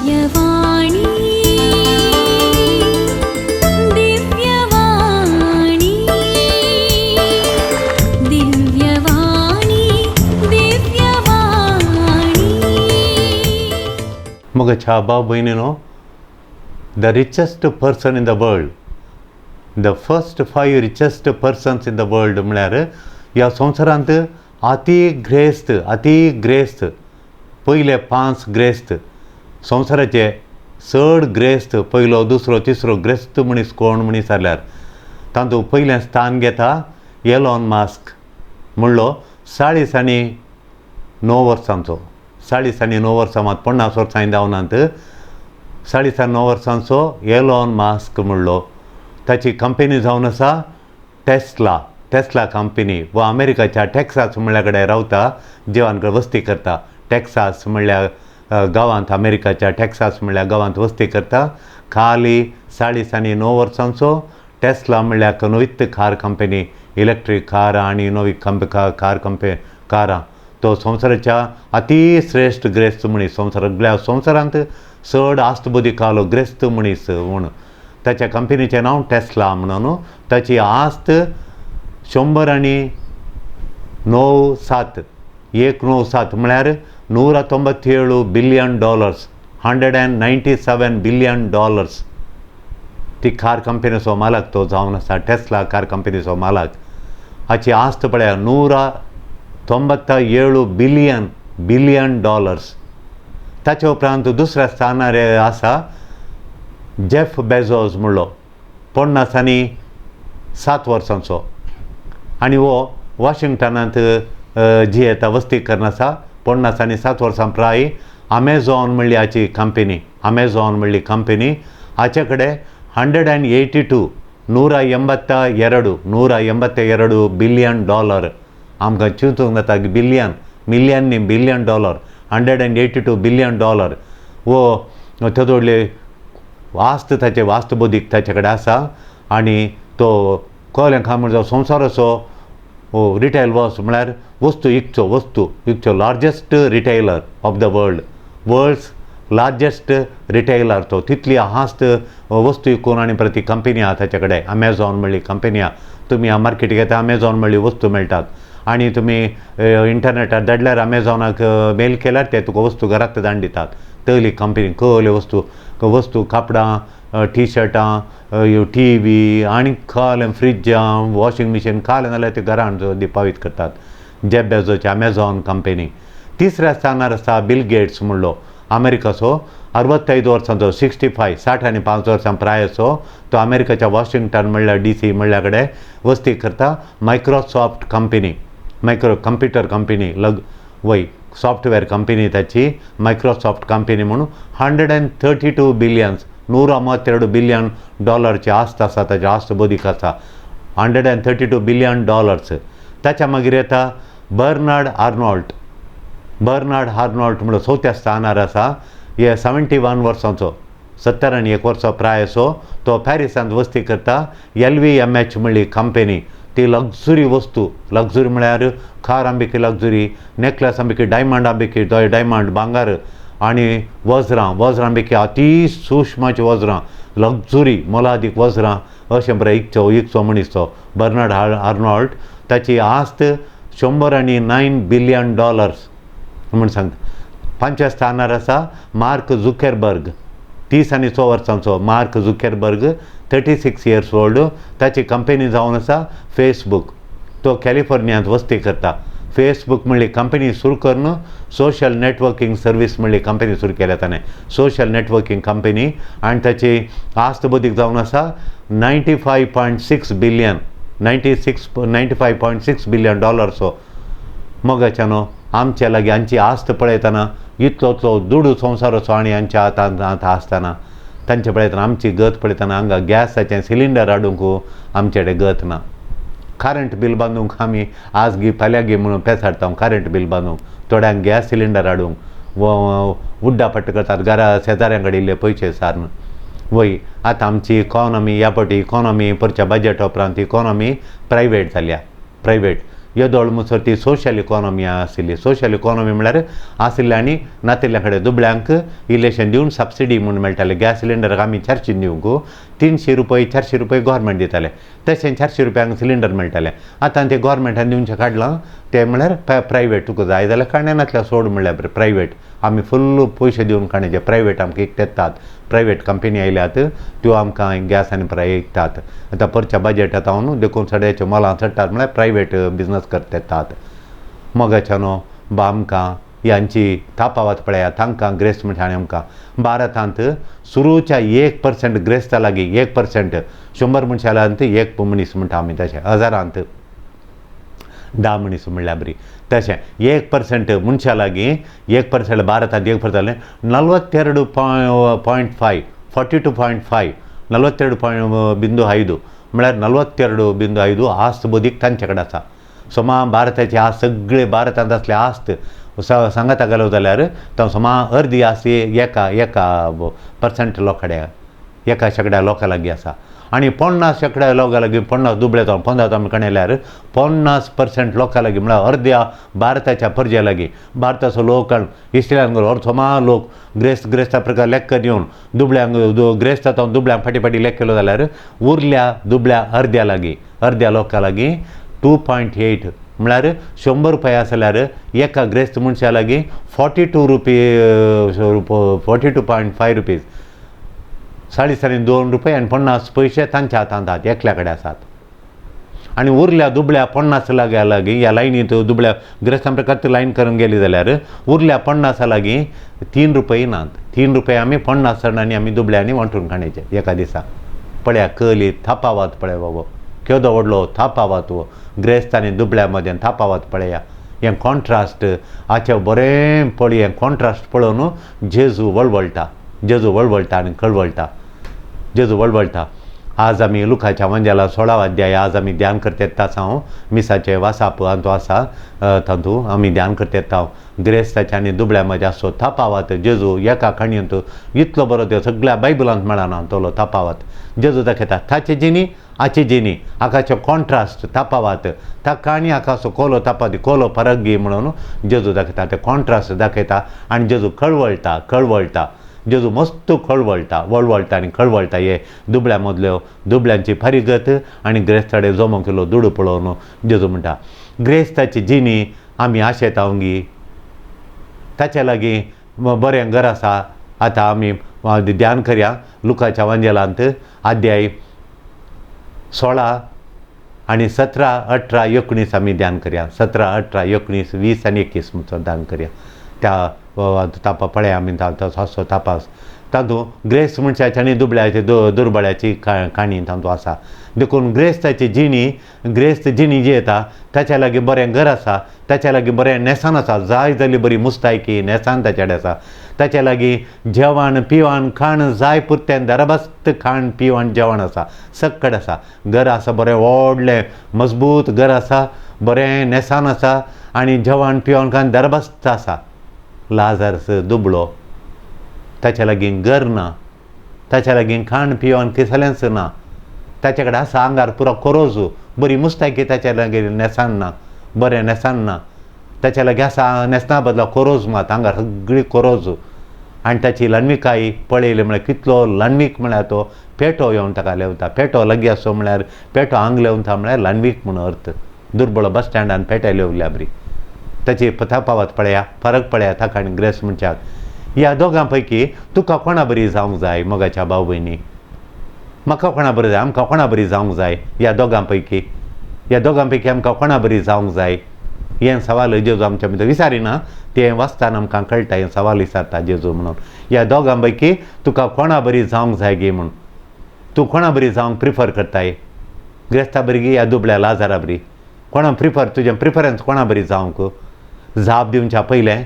दिव्यवाणी, दिव्यवाणी, दिव्यवाणी, दिव्यवाणी. मोगाच्या भाव भयणीनो, the richest person in the world, the first five richest persons in the world म्हळ्यार ह्या संवसारांत अती ग्रेस्त, अती ग्रेस्त पयले पांच ग्रेस्त, संवसाराचे चड ग्रेस्त पयलो, दुसरो, तिसरो ग्रेस्त मनीस कोण मनीस जाल्यार तातूंत पयलें स्थान घेता एलॉन मास्क म्हणलो, 49 वर्सांचो. 49 वर्सां मात, 50 वर्सां जावनात. 49 वर्सांचो एलॉन मास्क म्हणलो, ताची कंपनी जावन आसा टेस्ला. टेस्ला कंपनी व अमेरिकाच्या टॅक्सास म्हणल्या कडेन रावता, जिवान कडेन वस्ती करता. टॅक्सास म्हणल्या गांवांत, अमेरिकाच्या टॅक्सास म्हणल्या गांवांत वस्ती करता. खाली 49 वर्सांचो. टेस्ला म्हणल्यार नवीच कार कंपनी, इलेक्ट्रीक कारां आनी नवी कार कंपनी कारां. तो संवसाराच्या अती श्रेश्ठ ग्रेस्त मनीस, संवसार संवसारांत चड आस्त बदी कालो ग्रेस्त मनीस म्हूण. ताच्या कंपनीचें नांव टेस्ला म्हणून. ताची आस्त 109 7, 197 म्हळ्यार 197 billion dollars, $197 billion. ती कार कंपनीचो मालक तो जावन आसा. टेस्ला कार कंपनीचो मालक. हाची आस्त पळया, 197 बिलियन बिलियन डॉलर्स. ताचे उपरांत दुसऱ्या स्थानार आसा जेफ बेजोस म्हणलो, 57 वर्सांचो आनी हो वॉशिंग्टनांत जियेता, वस्ती करून आसा. 57 वर्सां प्राय. अमेझॉन म्हणली हाची कंपनी, अमेझॉन म्हणली कंपनी. हाचे कडेन 182, 182, 182 बिलियन डॉलर. आमकां चिंतूंक जाता बिलियन, मिलियन न्ही, billion dollar. $182 billion हो तेदोडले वास्त ताचे वास्त बदीक ताचे कडेन आसा. आनी तो कळ्ळें काय म्हणजे संवसाराचो रिटेल वॉस म्हळ्यार वस्तू विकचो, वस्तू विकचो largest retailer of the world, world's largest retailer तो. तितली आस्त वस्तू विकून आनी परत ती कंपनी आहा ताचे कडेन, अमेझॉन म्हणली कंपनी आहा. तुमी मार्केटीक येता, अमेझॉन म्हणली वस्तू मेळटात आनी तुमी इंटरनेटार धाडल्यार, अमेझॉनाक मेल केल्यार ते तुका वस्तू घरात धाडून दितात. तसली कंपनी. कहले वस्तू वस्तू, कापडां, टी शर्टां, टी व्ही आनी कहलें, फ्रिजां, वॉशिंग मशीन कहलें जाल्यार ते घरान दिपावीत करतात. जेफ बेजोची अमेझॉन कंपनी. तिसऱ्या स्थानार आसा बिल गेट्स म्हणलो, अमेरिकाचो, 65 वर्सांचो, 65, 65 वर्सां प्रायेचो. तो अमेरिकाच्या वॉशिंग्टन म्हणल्यार डीसी म्हणल्या कडेन वस्ती करता. Microsoft company, micro computer company लग वय सॉफ्टवेअर कंपनी ताची मायक्रोसॉफ्ट कंपनी म्हणून. 132 billions, 132 billion डॉलरची आस्त आसा ताची, आस्त बदीक आसा, $132 billion. ताच्या मागीर येता बर्नार्ड आर्नॉल्ट. बर्नार्ड आर्नॉल्ट म्हणून चवथ्या स्थानार आसा. हे 71 वर्सांचो, 71 वर्सां प्रायेचो. तो पॅरिसांत वस्ती करता. एलव्हीएमएच म्हणली कंपनी. ती लक्झुरी वस्तू, लक्झुरी म्हळ्यार कार आंबिकी लक्झुरी, नेकलेस आंबिकी डायमंड आंबिकी डायमंड भांगर आनी वज्रां, वज्रां बिकी अती सूक्ष्माची वज्रां, लक्झुरी मोलादीक वज्रां अशें बरें इकचो, इकचो मनीस तो बर्नार्ड आर्नॉल्ट. ताची आस्त 109 बिलियन डॉलर्स म्हूण सांगता. पांचव्या स्थानार आसा मार्क झुकेरबर्ग, 36 वर्सांचो mark Zuckerberg, 36 years old. ताची कंपनी जावन आसा फेसबूक. तो कॅलिफोर्नियांत वस्ती करता. फेसबूक म्हणली कंपनी सुरू करून सोशल नेटवर्किंग सर्वीस म्हणली कंपनी सुरू केल्या ताणें, सोशल नेटवर्किंग कंपनी. आनी ताची आस्त बदीक जावन आसा 95.6 billion, 96, 95.6 billion डॉलर्सो. मोगाच्यानो, आमच्या लागीं हांची आस्त पळयतना, इतलोचो दुडू संवसाराचो आनी हांच्या हातांत आसतना तांचे पळयतना, आमची गत पळयतना, हांगा गॅसाचें सिलिंडर हाडूंक आमचे कडेन गत ना. करंट बील बांदूंक आमी आज गी फाल्यां गी म्हणून पेसाडटा. करंट बील बांदूंक, थोड्यांक गॅस सिलिंडर हाडूंक उड्डा पट्ट करतात घरा शेजाऱ्यां कडेन इल्ले पयशे सारन. वय, आतां आमची इकॉनॉमी ह्या फावटी इकॉनॉमी परच्या बजट उपरांत इकॉनॉमी प्रायवेट जाल्या. प्रायवेट येदोळ मुसर ती सोशल इकॉनॉमी आशिल्ली. सोशल इकॉनॉमी म्हळ्यार आशिल्ल्या आनी नातिल्ल्या कडेन दुबळ्यांक इलेशन दिवन सबसिडी म्हूण मेळटाले. गॅस सिलिंडराक आमी 400 दिवंक 300 रुपये 400 रुपये गोवोरमेंट दिताले, तशें 400 रुपयांक सिलिंडर मेळटाले. आतां ते गोवोरमेंटान दिवचें काडलां तें म्हळ्यार प्रायवेट, तुका जाय जाल्यार काडणें नासल्यार सोड म्हणल्यार प्रायवेट आमी फुल्ल पयशे दिवन काडचे, प्रायवेट आमकां विकतात, प्रायवेट कंपनी आयल्यात त्यो आमकां गॅस आनी प्राय विकतात. आतां परच्या बजेट आतां न्हू देखून सड्याचे मोलां चडटात म्हळ्यार प्रायवेट बिजनस करतात. मोगाच्या न्हू बा आमकां यांची तापावत पळया, तांकां ग्रेस्त म्हणटा आनी आमकां भारतांत सुरूच्या 1% ग्रेस्ता लागीं 1% 100 मनशां 1 मनीस म्हणटा आमी, तशें हजारांत 10 मनीस म्हणल्यार बरी, तशें 1% मनशां लागीं 1% भारतांत 1% 42.5 42.5 42.5 म्हळ्यार 42.5 आस्त बदीक तांचे कडेन आसा. समा भारताची आस्त सगळे भारतांत आसले आस्त सांगाता घालो जाल्यार तो समा अर्दी आस्त एका 1% लोकां कडेन, एका शेंकड्या लोकां लागीं आसा. आनी 50 शेंकड्या लोकां लागीं 50 दुबळे जावन 50 आमी कणेल्यार 50% लोकां लागीं म्हळ्यार अर्द्या भारताच्या परजे लागीं भारताचो लोक इस्रेलान अर्द समा लोक ग्रेस्त ग्रेस्ता प्रकार लेख येवन दुबळ्यांक ग्रेस्ता जावन दुबळ्यांक फाटीं फाटीं लेख केलो जाल्यार उरल्या दुबळ्या अर्द्या लागीं अर्द्या लोकां लागीं 2.8 म्हळ्यार 100 रुपया आसल्यार एका ग्रेस्त मनशा लागीं 42 रुपये 42.5 रुपीज 2.5 रुपये आनी 50 पयशे तांच्या हातांत आसात, एकल्या कडेन आसात. आनी उरल्या दुबळ्या 50 लागीं लागीं ह्या लायनींत दुबळ्या ग्रेस्तां प्रकार लायन करून गेली जाल्यार उरल्या 50 लागीं 3 रुपये नात. 3 रुपये आमी 50 जाणांनी आमी दुबळ्यांनी वांटून खाण्याचे एका दिसा. पळया कली थापावात पळय बाबा केदो व्हडलो थापावात हो ग्रेस्त आनी दुबळ्या मदें थापावात पळया. हें कॉन्ट्रास्ट हाचें बरें पळय, हें कॉन्ट्रास्ट पळोवन जेजू वळवळटा, जेजू वळवळटा आनी कळवळटा, जेजू वळवळटा. आज आमी लुकाच्या वंजेला 16 अध्याय आज आमी ध्यान करतात हांव मिसाचें वासाप हातूंत आसा तातूंत आमी ध्यान करतात हांव ग्रेस्ताच्या आनी दुबळ्या मदें आसो थापावात. जेजू एका काणयेंत इतलो बरो त्यो सगळ्या बायबलांत मेळना तोलो थापावात. जेजू दाखयता ताचे जिनी आचे जिनी हाकाचो कॉन्ट्रास्ट थापावात, ताका आनी हाका असो कोलो थापात कोलो फरक गी म्हणून जेजू दाखयता, ते कॉन्ट्रास्ट दाखयता. आनी जेजू कळवळटा, कळवळटा, जेजू मस्त कळवळटा, वळवळटा आनी कळवळटा. हे दुबळ्या मदल्यो दुबळ्यांची फारीगत आनी ग्रेस्ताडे जमो केलो दुडू पळोवन जेजू म्हणटा ग्रेस्ताची जिनी आमी आशेता गी ताच्या लागीं बरें घर आसा. आतां आमी ध्यान करया लुकाच्या वांजेलांत अध्याय 16 आनी 17, 18, 19 आमी ध्यान करया. 17, 18, 19, 20 आनी 21 म्हणचो ध्यान करया. त्या तापा पळया आमी ताचो तापास तातूंत ग्रेस्त मनशाची आनी दुबळ्याची दुर्बळ्याची काणी तातूंत आसा. देखून ग्रेस्ताची जिणी, ग्रेस्त जिणी जी येता ताच्या लागीं बरें घर आसा, ताच्या लागीं बरें न्हेसान आसा, जाय जाली बरी मुस्तायकी न्हेसान ताच्या कडेन आसा, ताच्या लागीं जेवण पिवण खाण जाय पुरतें दरबस्त खाण पिवण जेवण आसा, सक्कड आसा, घर आसा बरें व्हडलें मजबूत घर आसा, बरें न्हेसान आसा आनी जेवण पिवण खाण दरबस्त आसा. लाजारस दुबळो, ताच्या लागीं घर ना, ताच्या लागीं खाण पिवण कसलेंच ना, ताच्या कडेन आसा आंगार पुरो कोरोज, बरी मुस्तायकी ताच्या लागीं न्हेसान ना, बरें न्हेसान ना, ताच्या लागीं आसा न्हेसना बदला कोरोज मात आंगार सगळी कोरोज. आनी ताची ल्हानविकाय पळयली म्हळ्यार कितलो ल्हानवीक म्हळ्यार तो पेटो येवन ताका लेवता, पेटो लागीं आसो म्हळ्यार पेटो आंग लेवता म्हळ्यार ल्हानवीक म्हूण अर्थ. दुर्बळो बस स्टँडान पेटे लेवल्या बरी ताची थापावत पळया, फरक पळया ताका आनी ग्रेस्त मनशाक. ह्या दोगां पैकी तुका कोणा बरी जावंक जाय मोगाच्या भाव भयणी, म्हाका कोणा बरी जाय, आमकां कोणा बरी जावंक जाय? ह्या दोगां पैकी, ह्या दोगां पैकी आमकां कोणा बरी जावंक जाय? हें सवाल जेजू आमच्या भितर विचारिना, तें वाचतना आमकां कळटा हें सवाल विचारता जेजू म्हणून. ह्या दोगां पैकी तुका कोणा बरी जावंक जाय गी म्हणून, तूं कोणा बरी जावंक प्रिफर करताय, ग्रेस्ता बरी गी या दुबळ्या लाजारा बरी? कोणा प्रिफर, तुजें प्रिफरन्स कोणा बरी जावंक? जाप दिवच्या पयलें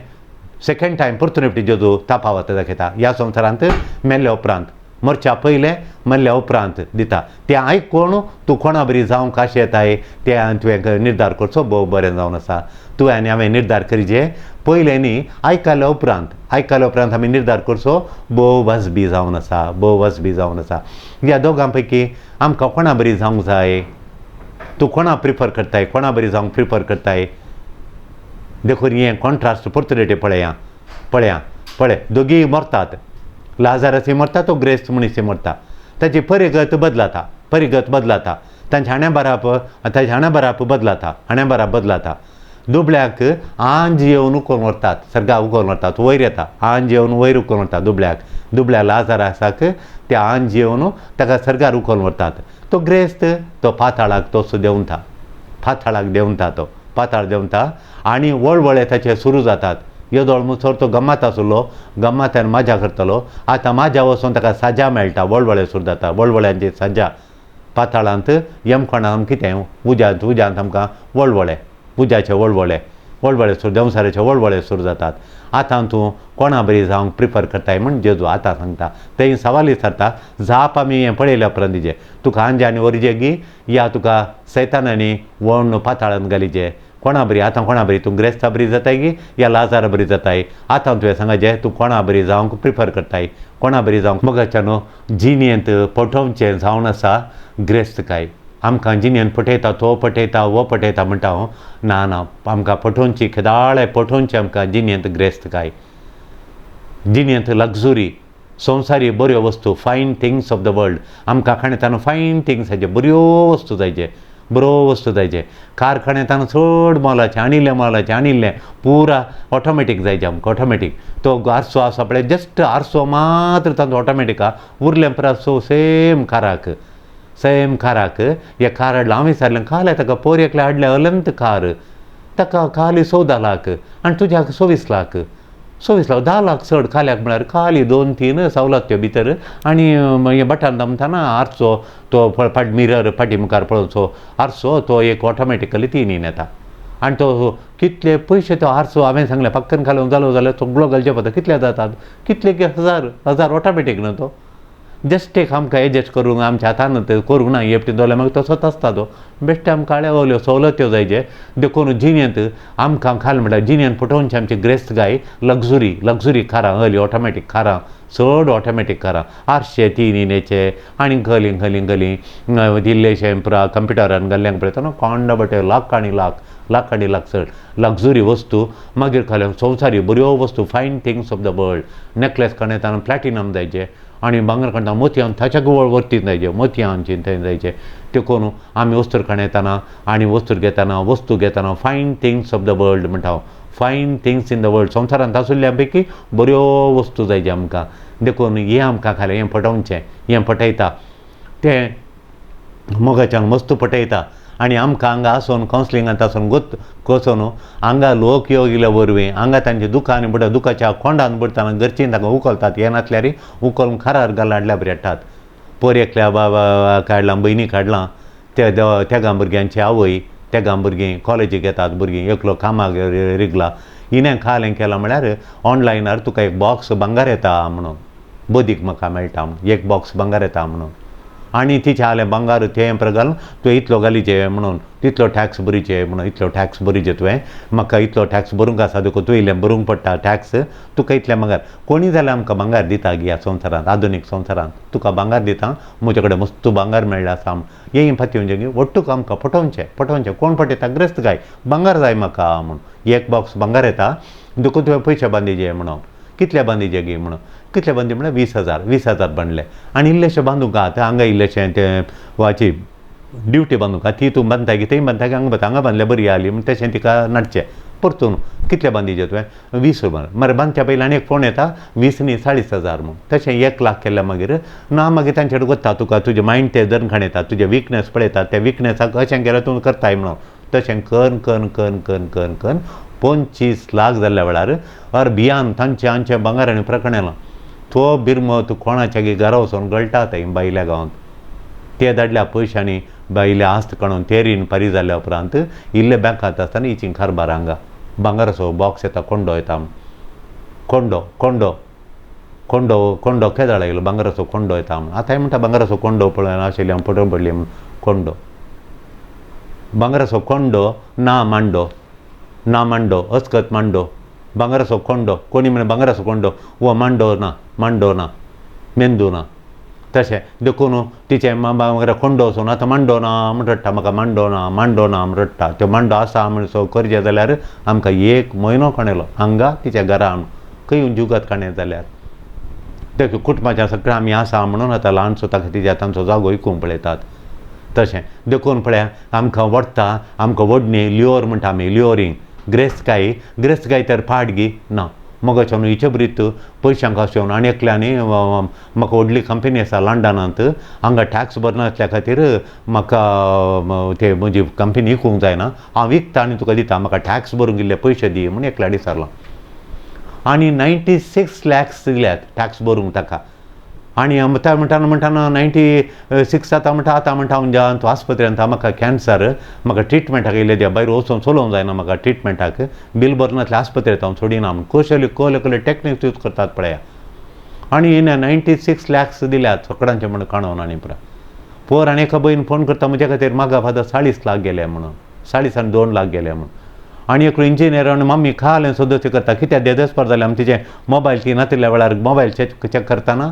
सेकंड टायम परतून एकटी जेजू तापावत दाखयता. ह्या संवसारांत मेल्ल्या उपरांत, मरच्या पयलें मेल्ल्या उपरांत दिता तें आयकून तूं कोणा बरी जावंक आशेताय तें तुवें निर्धार करचो भोव बरें जावन आसा. तुवें आनी हांवें निर्धार करचे पयलें न्ही, आयकल्या उपरांत, आयकल्या उपरांत आमी निर्धार करचो भोव वाजबी जावन आसा, भोव वाजबी जावन आसा. ह्या दोगां पैकी आमकां कोणा बरी जावंक जाय? तूं कोणा प्रिफर करताय, कोणा बरी जावंक प्रिफर करताय? देखून हें कॉन्ट्रास्ट पोर्तुगेटी पळया पळया पळय, दोगीय मरतात, लाजारसूय मरता, तो ग्रेस्त मनीसूय मरता. ताची परिगत बदलाता, परिगत बदलाता, तांचे हाणें बराप, ताचे हाणें बराप बदलाता, हाणें बराप बदलाता. दुबळ्याक आंज येवन उकोवन व्हरतात, सर्गा उकोवन व्हरतात, वयर येता, आंज येवन वयर उकोवन व्हरतात दुबळ्याक. दुबळ्या लाजारासाक ते आंज येवन ताका सर्गार उकोवन व्हरतात. तो ग्रेस्त तो पाताळाक तसो देंवता, पाताळाक देंवता, तो पाताळ देंवता आनी वळवळे ताचे सुरू जातात. येदोळ मुसर तो गम्मात आसलो, गम्मात्यान मजा करतलो, आतां माज्या वचून ताका सजा मेळटा, वळवळे सुरू जाता, वळवळ्यांची सजा. पाताळांत यमखणांत कितें उज्यांत, उज्यांत आमकां वळवळे, उज्याचे वळवळे, वळवळे सुरू, देंवसाराचे वळवळे सुरू जातात. आतां तूं कोणा बरी जावंक प्रिफर करताय म्हण जेजू आतां सांगता. थंय सवाल विचारता, जाप आमी हें पळयल्या उपरांत दिजे. तुका आंज्यांनी व्हरजे गी या तुका सैतानांनी वण पाताळांत घालिजे? कोणा बरी आतां कोणा बरी तूं ग्रेस्ता बरी जाताय गी या लाजारा बरी जाताय? आतां तुवें सांगाचे तूं कोणा बरी जावंक प्रिफर करताय, कोणा बरी जावंक? मोगाच्यानो, जिणेंत पटोवचें जावन आसा ग्रेस्तकाय. आमकां जिणेंत पटयता, तो पटयता, हो पटयता म्हणटा हांव, ना ना, आमकां पटोवची केदाळे पटोवची आमकां जिणेंत ग्रेस्तकाय, जिणेंत लग्जुरी, संवसारी बऱ्यो वस्तू, fine things of the world. आमकां खाणेतान फायन थिंग्स जायचे, बऱ्यो वस्तू जायचे, बऱ्यो वस्तू जायचे. कारखान्यांत चड मोलाचें आनिल्लें, मोलाचें आनिल्लें पुरा ऑटोमॅटीक जायचें आमकां, ऑटोमॅटीक. तो आरसो आसा पळय, जस्ट आरसो मात्र तांचो ऑटोमॅटीक आहा, उरलें पुरा सो सेम काराक, सेम काराक. हे कार हाडलां, हांवें विचारलें काल ताका पोर एकलें हाडलें अलंत कार, ताका खाली 14 लाख आनी तुज्याक 24 लाख, 24 लाख, 10 लाख चड खाल्याक म्हळ्यार खाली 2-3 सवलत्यो भितर. आनी हें बटन दामतना आरसो तो फाट मिरर फाटी मुखार पळोवचो आरसो तो एक ऑटोमॅटिकली 3 येता. आनी तो कितले पयशे तो आरसो, हांवें सांगलें पक्कन घालूंक जालो जाल्यार सगळो घालचें पडटा, कितले जातात, कितले की हजार हजार ऑटोमॅटीक न्हू तो. जस्ट एक आमकां एडजस्ट करूंक आमच्या हातान ते करूंक ना, एकटी दवरल्यार मागीर तसोच आसता तो. बेश्टे आमकां काळ्या सवलत्यो जायचे. देखून जिणेंत आमकां खाल म्हळ्यार जिणेंत पटोवची आमची ग्रेस्तकाय, लग्जुरी, लग्जुरी कारां, हली ऑटोमॅटीक कारां, चड ऑटोमॅटीक कारां, आरशे 3 इनेचे आनी गली गली गली इल्लेशें पुरा कंप्युटरान घाल्ल्यांक पळयतना कोंडा बटे लाख आनी लाख, लाख आनी लाख चड लग्जुरी वस्तू. मागीर खाल्या संवसारी बऱ्यो वस्तू, fine things of the world. Necklace काडटाना प्लॅटिनम जायचे आनी भांगर काडटा मोतयान ताच्या गोवळ वरती जायचे, मोतयांची थंय जायचे. देखून आमी वस्तू काडटाना आनी वस्तू घेतना, वस्तू घेतना fine things of the world म्हणटा हांव, fine things in the world, संवसारांत आशिल्ल्या पैकी बऱ्यो वस्तू जायचे आमकां. देखून हें आमकां खालें, हें पटोवचें, हें पटयता, तें मोगाच्यान वस्तू पटयता. आनी आमकां हांगा आसून कावन्सिलिंगांत आसून गोत कोसोन हांगा लोक योगिल्ल्या वरवीं हांगा तांचे दुखांनी बुडटा, दुखाच्या कोंडान बुडटना घरचीं तांकां उखलतात, हें नासल्यार उखलून खारार घालून हाडल्या बरी हाडटात. पोर एकल्या बाबा काडलां, भयणी काडलां, त्या तेगां भुरग्यांची आवय, तेगां भुरगीं कॉलेजीक येतात, भुरगीं एकलो कामाक रिगला, हिणें खालें केलां म्हळ्यार ऑनलायनार तुका एक बॉक्स भांगर येता म्हणून, बदीक म्हाका मेळटा म्हणून, एक बॉक्स भांगर येता म्हणून. आनी तिचें आलें भांगर तें घालून तुवें इतलो घालीचे म्हणून, तितलो टॅक्स भरीचे म्हणून, इतलो टॅक्स भरीचे तुवें, म्हाका इतलो टॅक्स भरूंक आसा देखून तुवें इल्लें भरूंक पडटा टॅक्स, तुका इतलें भांगर. कोणी जाल्यार आमकां भांगर दिता गी ह्या संवसारांत, आधुनीक संवसारांत तुका भांगर दिता, म्हजे कडेन मस्त भांगर मेळ्ळें आसा हें पातयेवचें गी वट्टूक आमकां पटोवचें, पटोवचें. कोण पटयता? ग्रेस्त काय भांगर जाय म्हाका म्हणून, एक बॉक्स भांगर येता देखून तुवें पयशे बांदिचे म्हणून, कितले बांदिचे गी म्हणून, कितले बांदी म्हळ्यार 20,000, 20,000 बांदले. आनी इल्लेशें बांदूंक आतां हांगा इल्लेशें तें वाची ड्युटी बांदूंक ती तूं बांदता की थंय बांदता की हांगा बांदता, हांगा बांदल्यार बरी आली म्हण तशें तिका नाटचें. परतून कितले बांदिचे तुवें? 20 रुपया. मरे बांदच्या पयलीं आनी एक फोन येता, 20 न्ही 40,000 म्हूण. तशें 1 लाख केल्यार मागीर ना, मागीर तांचे कडेन वता तुका, तुजें मायंड ते धरून खाण येता, तुजें विकनेस पळयता, त्या विकनेसाक अशें केल्यार तूं करताय म्हणून. तशें करून करून करून करून करून करून 25 लाख जाल्ल्या वेळार अर भियान तांचे आमचे भांगर आनी प्रकरण येयलां. तो बिरमत कोणाच्या घरा वचून गळटा थंय बायल्या गांवांत, ते धाडल्या पयशांनी बायले आस्त काडून ते रीण पारी जाल्या उपरांत इल्ले बँकांत आसतना हिची कारबार हांगा भांगराचो बॉक्स येता, कोंडो येता, कोंडो कोंडो कोंडो कोंडो केदाळ आयलो भांगराचो कोंडो येता म्हूण. आतांय म्हणटा भांगराचो कोंडो पळय आशिल्ले हांव पटोवन पडली म्हूण. कोंडो भांगराचो कोंडो ना मांडो, ना मांडो अस्कत मांडो, भांगराचो कोंडो कोणी म्हणे भांगराचो कोंडो हो मांडो ना, मांडो ना, मेंदू ना. तशें देखून तिचें मागीर कोंडो वचून आतां मांडो ना म्हण रडटा, म्हाका मांडो ना मांडो ना म्हण रडटा. त्यो मांडो आसा म्हण सो करचें जाल्यार आमकां 1 म्हयनो काणयलो हांगा तिच्या घरा हाडून खंय जुगात काणयत जाल्यार ते कुटुंबाच्या सगळें आमी आसा म्हणून आतां ल्हानसो ताका तिच्या तांचो जागो विकूंक पळयतात. तशें देखून पळया आमकां वडटा, आमकां वडणी लियोर म्हणटा आमी, लियोरींग ग्रेस्तकाय, ग्रेस्तकाय तर पाड गी ना मगाच्यान हिचे बरीत पयशांक आसोवन आनी एकल्यानी म्हाका व्हडली कंपनी आसा लंडनांत, हांगा टॅक्स भरनासल्या खातीर म्हाका ते म्हजी कंपनी विकूंक जायना, हांव विकता आनी तुका दिता, म्हाका टॅक्स भरूंक इल्ले पयशे दी म्हूण एकल्या विचारलां आनी 96 लॅक्स दिल्यात टॅक्स भरूंक ताका. आनी म्हणटाना म्हणटाना 96 जाता म्हणटा, आतां म्हणटा हांव तूं आस्पत्रेंत म्हाका कॅन्सर, म्हाका ट्रिटमेंटाक येयले त्या भायर वचून चलोवंक जायना, म्हाका ट्रिटमेंटाक बील भरनासल्या आस्पत्रेंत हांव सोडिना म्हूण कसले कसले कसले टॅक्निक्स यूज करतात पळया. आनी हिणें 96 लॅक्स दिल्यात सगळ्यांचे म्हण काणून. आनी पुरा पोर आनी एका भयण फोन करता म्हज्या खातीर म्हाका फादर 40 लाख गेले म्हणून, 40 आनी 2 लाख गेले म्हणून. आनी एकलो इंजिनियर आनी मम्मी खालें सदस्य करता कित्याक देदेस्पर जालें आमी तिचें मोबायल ती नातिल्ल्या वेळार मोबायल चॅक चॅक करतना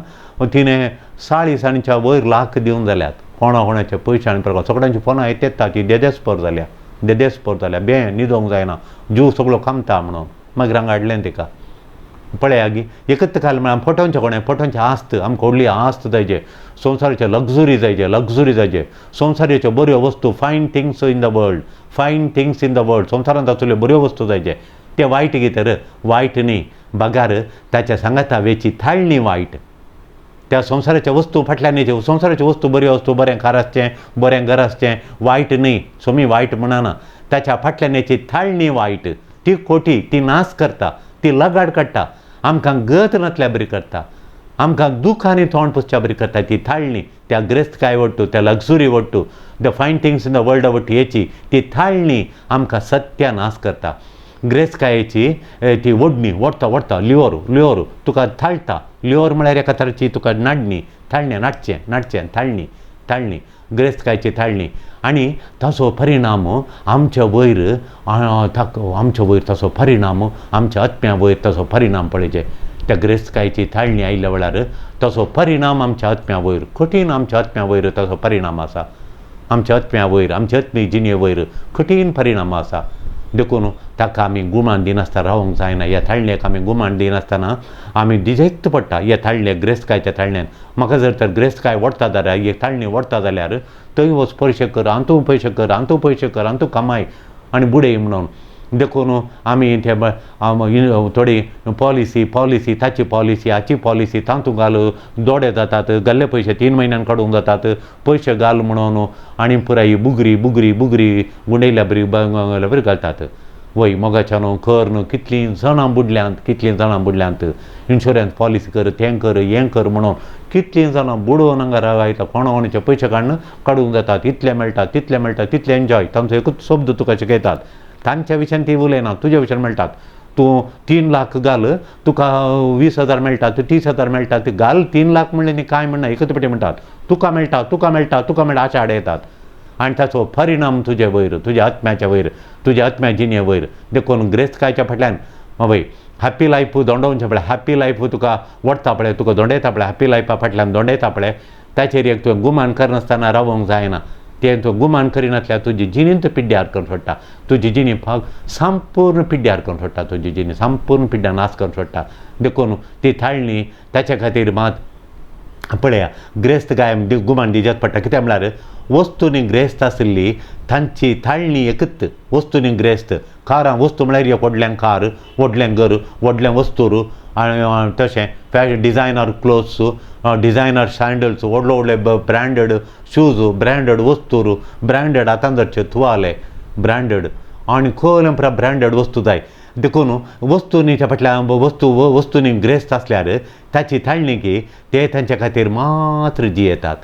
तिणें 40 आनीच्या वयर लाख दिवन जाल्यात कोणा कोणाचे पयशे आनी प्रकार सगळ्यांची फोनां येत येता ती देदेस्पर जाल्या, देदेस्पर जाल्या, बें न्हिदोंक जायना, जीव सगळो कामता म्हणून मागीर हांगा हाडलें तिका. पळया गी एकच काल म्हळ्यार फोटोंचे कोणें फोटोंचे आस्त आमकां व्हडली आस्त जायचे, संवसाराचे लग्जुरी जायचे, लग्जुरी जायचे, संवसाराच्यो बऱ्यो वस्तू, fine things in the world, fine things in the world, संवसारांत आसल्यो बऱ्यो वस्तू जायचे. ते वायट गी तर वायट न्ही, बगार ताच्या सांगाता वेची थाळणी वायट. त्या संवसाराच्या वस्तू फाटल्यान येचे, संवसाराच्यो वस्तू बऱ्यो वस्तू, बरें कार आसचें, बरें घर आसचें, वायट न्ही, सोमी वायट म्हणना, ताच्या फाटल्यान येची थाळणी वायट, ती खोटी, ती नाश करता, ती लगाड काडटा, आमकां गत नातल्या बरी करता, आमकां दुखांनी तोंड पुसच्या बरी करता ती थाळणी. त्या ग्रेस्तकाय वट्टू, त्या लग्जुरी Wattoo, the fine things in the world Wattoo हेची ती थाळणी आमकां सत्या नाश करता. ग्रेस्तकायेची ती ओडणी ओडटा ओडटा लियोर लियोर तुका थाळटा, लियोर म्हळ्यार एका तरेची तुका नाडणी, थाळणें नाटचें नाटचें थाळणी थाळणी, ग्रेस्तकायची थाळणी. आनी ताचो परिणाम आमच्या वयर, आमच्या वयर ताचो परिणाम, आमच्या आत्म्या वयर ताचो परिणाम पळयचे. त्या ग्रेस्तकायची थाळणी आयिल्ल्या वेळार ताचो परिणाम आमच्या आत्म्या वयर, कठीण आमच्या आत्म्या वयर ताचो परिणाम आसा, आमच्या आत्म्या वयर, आमच्या आत्मीक जिणे वयर कठीण परिणाम आसा. देखून ताका आमी गुमान दिनासतना रावंक जायना. ह्या थाळणेक आमी गुमान दिनासतना आमी डिजेक्ट पडटा ह्या थाळणेक, ग्रेस्तकायच्या थाळण्यान. म्हाका जर तर ग्रेस्तकाय ओडटा जाल्यार, ही थाळणी ओडटा जाल्यार थंय वच पयशे कर, हातूं पयशे कर, हातूं पयशे कर, हातूं कमाय आनी बुडय म्हणून. देखून आमी ते थोडी पॉलिसी पॉलिसी ताची पॉलिसी हाची पॉलिसी तातूंत घाल, दोडे जातात, घाल्ले पयशे 3 म्हयन्यान काडूंक जातात, पयशे घाल म्हणून आनी पुराय बुगरी बुगरी बुगरी गुंडयल्या बरी बरी घालतात. वय मोगाच्यान कर न्हू, कितलीं जाणां बुडल्यांत, कितलीं जाणां बुडल्यांत, इन्शुरन्स पॉलिसी कर, तें कर, हें कर म्हणून कितलीं जाणां बुडोवन हांगा रावता, कोणा कोणाचे पयशे काडून काडूंक जातात, इतले मेळटा तितले मेळटा तितले एन्जॉय, तांचो एकूच शब्द तुका शिकयतात. तांच्या विशयान ती उलयना, तुज्या विशयान मेळटात. तूं 3 लाख घाल तुका 20,000 मेळटा, 30,000 मेळटा, ते घाल 3 लाख म्हणलें न्ही कांय म्हणना, एकच पेटी म्हणटात तुका मेळटा तुका मेळटा तुका मेळटा अशें आडयतात. आनी ताचो परिणाम तुजे वयर, तुज्या आत्म्याच्या वयर, तुज्या आत्म्या जिणे वयर. देखून ग्रेस्तकायच्या फाटल्यान वय हॅप्पी लायफ दोंडोवचें पळय, हॅप्पी लायफ तुका वडटा पळय, तुका दोंडयता पळय, हॅप्पी लायफा फाटल्यान दोंडयता पळय, ताचेर एक तुवें गुमान करनासतना रावंक जायना. तें तूं गुमान करिनासल्यार तुजी जिणेंत पिड्ड्यार करून सोडटा, तुजी जिणी फाग संपूर्ण पिड्ड्यार करून सोडटा, तुजी जिणी संपूर्ण पिड्ड्यार नाश करून सोडटा. देखून ती थाळणी ताच्या खातीर मात पळया ग्रेस्तकाय गुमान दिजात पडटा. कित्याक म्हळ्यार वस्तूंनी ग्रेस्त आशिल्ली तांची थाळणी एकच, वस्तूंनी ग्रेस्त कारां, वस्तू म्हळ्यार एक व्हडलें कार, व्हडलें घर, व्हडलें वस्तूर, आनी तशें fashion designer clothes, designer sandals, व्हडले व्हडले ब्रँडेड शूज, ब्रँडेड वस्तूर, ब्रँडेड आतां तुवाले ब्रँडेड आनी खोल ब्रँडेड वस्तू जाय. देखून वस्तूंच्या फाटल्यान वस्तू वस्तूंनी ग्रेस्त आसल्यार ताची थाळणी की ते तांच्या खातीर मात्र जियेतात.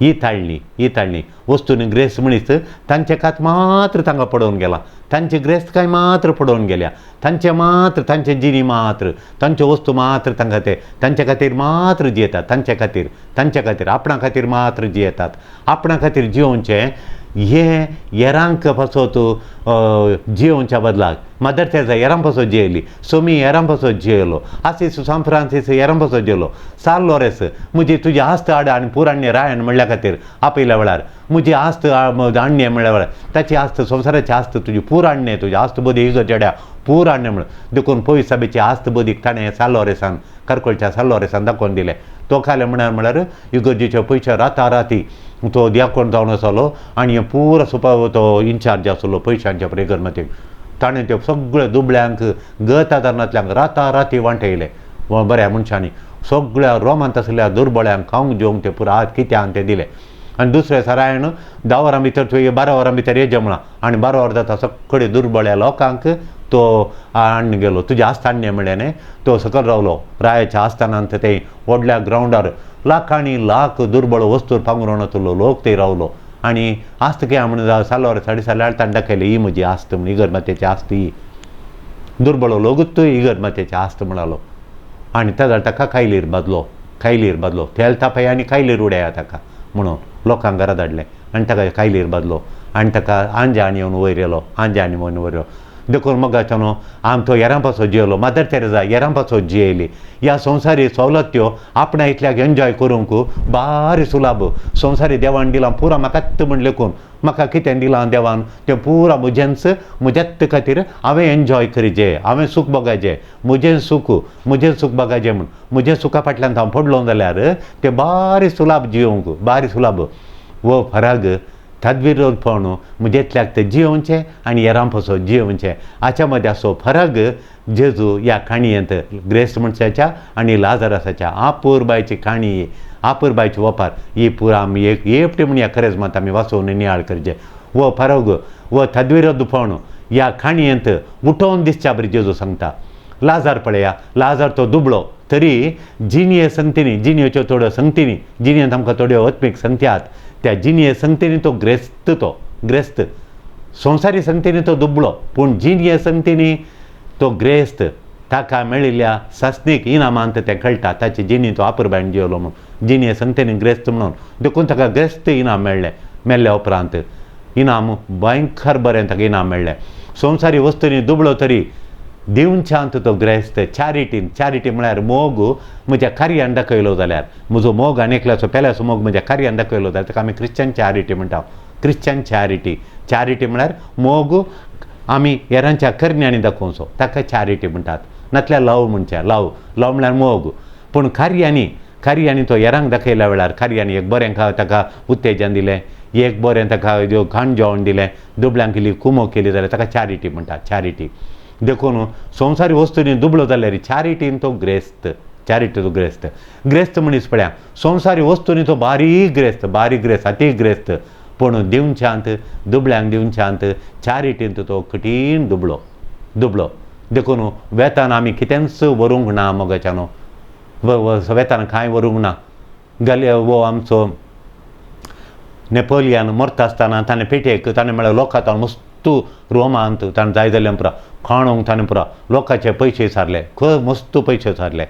ही थाळणी, ही थाळणी वस्तूंनी ग्रेस्त मनीस तांचे खात मात्र तांकां पडोवन गेला, तांचे ग्रेस्तकाय मात्र पडोवन गेल्या, तांचे मात्र तांचे जिणी मात्र तांच्यो वस्तू मात्र तांकां ते तांच्या खातीर मात्र जियेतात, तांच्या खातीर, तांच्या खातीर आपणा खातीर मात्र जियेतात. आपणा खातीर जियोवचें हें येरांक पासत जियोवच्या बदलाक मदर तेरेजा येरां पासत जियेली, सोमी येरां पासत जियेलो, आसीस सांत फ्रांसीस येरां पासत जियेलो, साल लोरेस म्हजी तुजी आस्त हाड आनी पुराण्य रायण म्हणल्या खातीर आपयल्या वेळार म्हजी आस्त हाडणे म्हणल्या वेळार ताची आस्त संवसाराची आस्त तुजी पुराण्य तुजी आस्त बोदी इगर्ज चेड्या पुराण्य म्हणून देखून पयस सभेची आस्त बोदीक ताणें साल लोरेसान करकोळच्या साल लोरेसान दाखोवन दिलें. तो खालें म्हळ्यार म्हळ्यार इगर्जेचे पयशे राताराती तो दियाकोण जावन आसलो आनी हे पुरो सुपा तो इन्चार्ज आसलो पयशांच्या इगर्जमतीक. ताणें त्यो सगळे दुबळ्यांक गत आदारनातल्यांक राताराती वांटयले बऱ्या मनशांनी सगळ्या रोमांत आसल्या दुर्बळ्यांक खावंक जेवंक ते पुरो हात कित्यान ते दिले. आनी दुसऱ्या दिसा रायण 10 वरां भितर तुवें 12 वरां भितर ये जेवणां आनी 12 वरां जाता सगळे दुर्बळ्या लोकांक तो हाडून गेलो. तुजें आस्त हाडणें म्हणलें न्ही तो सकयल रावलो रायाच्या आस्थानांत ते व्हडल्या ग्रावंडार लाखांनी लाख दुर्बळ वस्तू पांगरून आसलो लोक थंय रावलो आनी आस्त कितें म्हणून सालवार साडे साल्यार ताणें दाखयलें ही म्हजी आस्त म्हण इगर्ज मातेची आस्त ही दुर्बळ लोकूच इगर्ज मातेची आस्त म्हणालो आनी त्या जाल्यार ताका कायलीर बादलो, कायलीर बादलो तेल तापय आनी कायलीर उडया ताका म्हणून लोकांक घरा धाडलें आनी ताका कायलीर बादलो आनी ताका आंजाण येवन वयर येयलो, आंजाण येवन वयर येयलो. देखून मोगाचो न्हू आम तो येरां पासो जियेलो, मदर तेरेजा येरां पासो जियेली. ह्या संवसारी सवलत्यो आपणा इतल्याक एन्जॉय करूंक बारी सुलाभ संवसारी देवान दिलां पुरा म्हाकाच म्हण लेखून म्हाका कितें दिलां देवान तें पुरा म्हजेंच म्हज्याच खातीर हांवें एन्जॉय करीजे, हांवें सूख भोगायचें, म्हजें सूख म्हजें सूख भोगायचें म्हूण म्हजें सुखा फाटल्यान हांव पडलो जाल्यार तें बारी सुलाभ जियोवंक बारी सुलाभ वो फराग तद्विरोधपण म्हजेंतल्याक तें जियोवचें आनी हेरां पासो जियोवचें हाच्या मदें असो फरक जेजू ह्या काणयेंत ग्रेस्त मनशाच्या आनी लाजरासाच्या आपुरबायची काणी आपुरबायची वपार ही पुरा आमी एक एकटी म्हण ह्या खरेंच मात आमी वाचोवन नियाळ करचें. वो फरक वो तद्विरोधपण ह्या काणयेंत उठोवन दिसच्या बरी जेजू सांगता. लाजार पळया, लाजार तो दुबळो तरी जिणये संगतीनी जिणयेच्यो थोड्यो संगतीनी जिणयेंत आमकां थोड्यो आत्मीक संगती आहात त्या जिणये संगतीनी तो ग्रेस्त, तो ग्रेस्त संवसारी संगतीनी तो दुबळो पूण जिणये संगतीनी तो ग्रेस्त. ताका मेळिल्ल्या सासणीक इनामांत तें कळटा ताची जिणी तो आपुरबायन जियेलो म्हणून जिणये संगतीनी ग्रेस्त म्हणून देखून ताका ग्रेस्त इनाम मेळ्ळें. मेल्ल्या उपरांत इनाम भयंकर बरें ताका इनाम मेळ्ळें. संवसारी वस्तूंनी दुबळो तरी दिवच्यांत तो ग्रेस्त. चॅरिटीन, चॅरिटी म्हळ्यार मोग म्हज्या कार्यान दाखयलो जाल्यार म्हजो मोग आनी एकल्याचो पेल्याचो मोग म्हज्या कार्यान दाखयलो जाल्यार ताका आमी क्रिश्चन चॅरिटी म्हणटा. क्रिश्चन चॅरिटी, चॅरिटी म्हळ्यार मोग आमी हेरांच्या करण्यांनी दाखोवचो ताका चॅरिटी म्हणटात. नातल्यार लव म्हणचें, लव लव म्हळ्यार मोग पूण कार्यांनी कार्यांनी तो हेरांक दाखयल्या वेळार कार्यांनी एक बरें ताका उत्तेजन दिलें, एक बरें ताका खाण जेवण दिलें, दुबळ्यांक केली कुमो केली जाल्यार ताका चॅरिटी म्हणटात. चॅरिटी देखून संवसारी वस्तूंनी दुबळो जाल्यार चॅरिटीन तो ग्रेस्त, चॅरिटी तो ग्रेस्त. ग्रेस्त मनीस पळया संवसारी वस्तूंनी तो बारीक ग्रेस्त, बारीक ग्रेस्त, अती ग्रेस्त पूण दिवच्यांत दुबळ्यांक दिवच्यांत चॅरिटीन तो कठीण दुबळो, दुबळो. देखून वेतान आमी कितेंच व्हरूंक ना मोगाच्यानो, वेतान कांय व्हरूंक ना. गले वो आमचो नेपोलियन मरता आसतना ताणें पेटयेक ताणें म्हळ्यार लोकां ताणें मस्तू रोमांत ताणें जाय जाल्यार पुरा खाणूंक ताणें पुरा लोकांचे पयशे सारले, खंय मस्तू पयशे सारले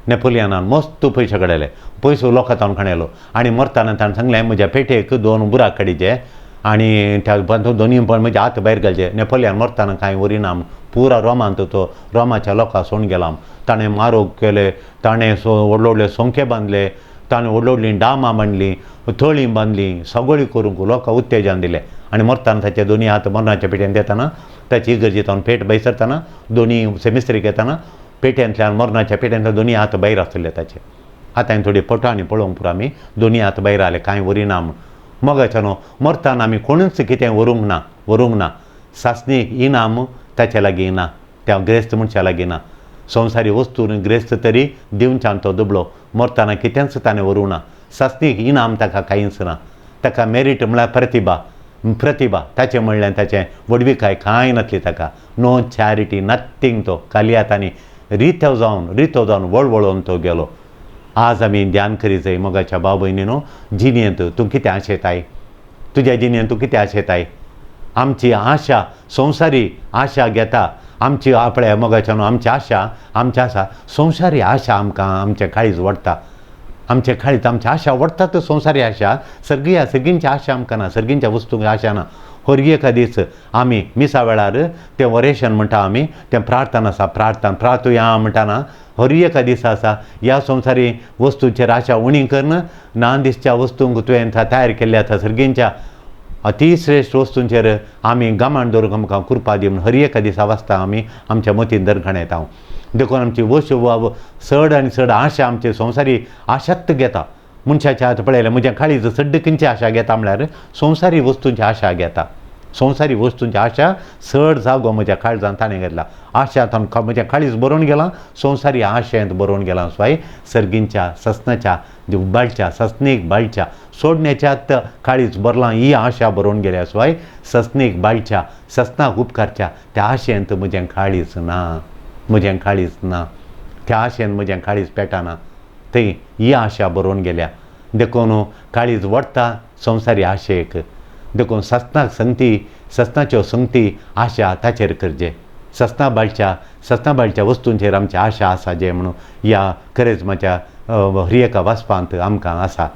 नेपोलियनान, मस्तू पयशे काडले, पयसो लोकां ताणें खाणयलो आनी मरतना ताणें सांगलें म्हज्या पेटयेक 2 बुराक काडीचे आनी त्या दोनूय पण म्हजे हात भायर घालचे. नेपोलियन मरतना कांय व्हरिना पुरा रोमांत तो रोमाच्या लोकां सोडून गेला. ताणें मारोग केले, ताणें व्हडले व्हडले सोंके बांदले, ताणें व्हडली व्हडलीं डामां बांदलीं, तळीं बांदलीं, सगळीं करूंक लोकांक उत्तेजन दिलें आनी मरतना ताचे दोनूय हात मरणाच्या पेटयेन देताना ताची इगर्जेंत पेट भायर सरतना दोनूय सेमिस्त्रीक येतना पेट्यांतल्यान मरणाच्या पेट्यांतल्यान दोनूय हात भायर आसले ताचे. आतां थोडी फोटो आनी पळोवंक पुरो आमी दोनूय हात भायर आयले कांय व्हरिना म्हूण. मोगाच्या न्हू मरतना आमी कोणूच कितें व्हरूंक ना, व्हरूंक ना. सासणीक इनाम ताचे लागीं ना, त्या ग्रेस्त मनशा लागीं ना. संवसारी वस्तू ग्रेस्त तरी दिवच्यान तो दुबळो मरतना कितेंच ताणें व्हरूंक ना. सासणीक इनाम ताका कांयच ना. ताका मेरीट म्हळ्यार प्रतिभा, प्रतिभा ताचें म्हणल्यार ताचें व्हडविकाय कांय नासली ताका. No charity nothing. तो खाली हातांनी रितो जावन, रितो जावन वळवळोवन तो गेलो. आज आमी ध्यान करी जाय मोगाच्या भाव भयणीनो, जिणेंत तूं कितें आशेताय, तुज्या जिणेंत तूं कितें आशेताय. आमची आशा संवसारी आशा घेता आमची आपल्या मोगाच्या न्हू आमची आशा, आमची आशा संवसारी आशा आमकां आमचें काळीज वाडटा. आमचे खाळीत आमची आशा वडटात संवसारी आशा सर्गीया सर्गींची आशा आमकां ना, सर्गींच्या वस्तूंक आशा ना. हर एका दीस आमी मिसा वेळार तें वरेशन म्हणटा आमी, तें प्रार्थना आसा, प्रार्थना प्रार्थुया म्हणटा ना. हर एका दीस आसा ह्या संवसारी वस्तूचेर आशा उणी करून ना दिसच्या वस्तूंक तुवें तयार केल्ल्या आसा सर्गींच्या अतिश्रेश्ठ वस्तूंचेर आमी गमान दवरूंक आमकां कृपा दी म्हूण हर एका दिसा वाचता आमी आमच्या मतीन दरखण येता. देखून आमची वस्तू चड आनी चड आशा आमची संवसारी आशात घेता. मनशाच्या हात पळयल्यार म्हज्या काळीज चड खंयची आशा घेता म्हळ्यार संवसारी वस्तूंची आशा घेता. संवसारी वस्तूंची आशा चड जागो म्हज्या काळजान ताणें घेतला. आशा ताणें म्हज्या काळीज बरोवन गेलां, संवसारी आशेंत बरोवन गेलां. स्वाय सर्गींच्या ससनाच्या बाळच्या ससनीक बाळच्या सोडण्याच्यात काळीज भरलां ही आशा बरोवन गेल्या. स्वाय ससनीक बाळच्या ससनाक उपकारच्या त्या आशेंत म्हजें काळीज ना, म्हजें काळीज ना, त्या आशेन म्हजें काळीज पेटना, थंय ही आशा बरोवन गेल्या. देखून काळीज वडटा संवसारी आशेक. देखून ससनाक संगती ससनाच्यो संगती आशा ताचेर करचे. ससना बाळच्या ससना बाळच्या वस्तूंचेर आमची आशा आसा जे म्हणून ह्या करेजमाच्या हर एका वाचपांत आमकां आसा,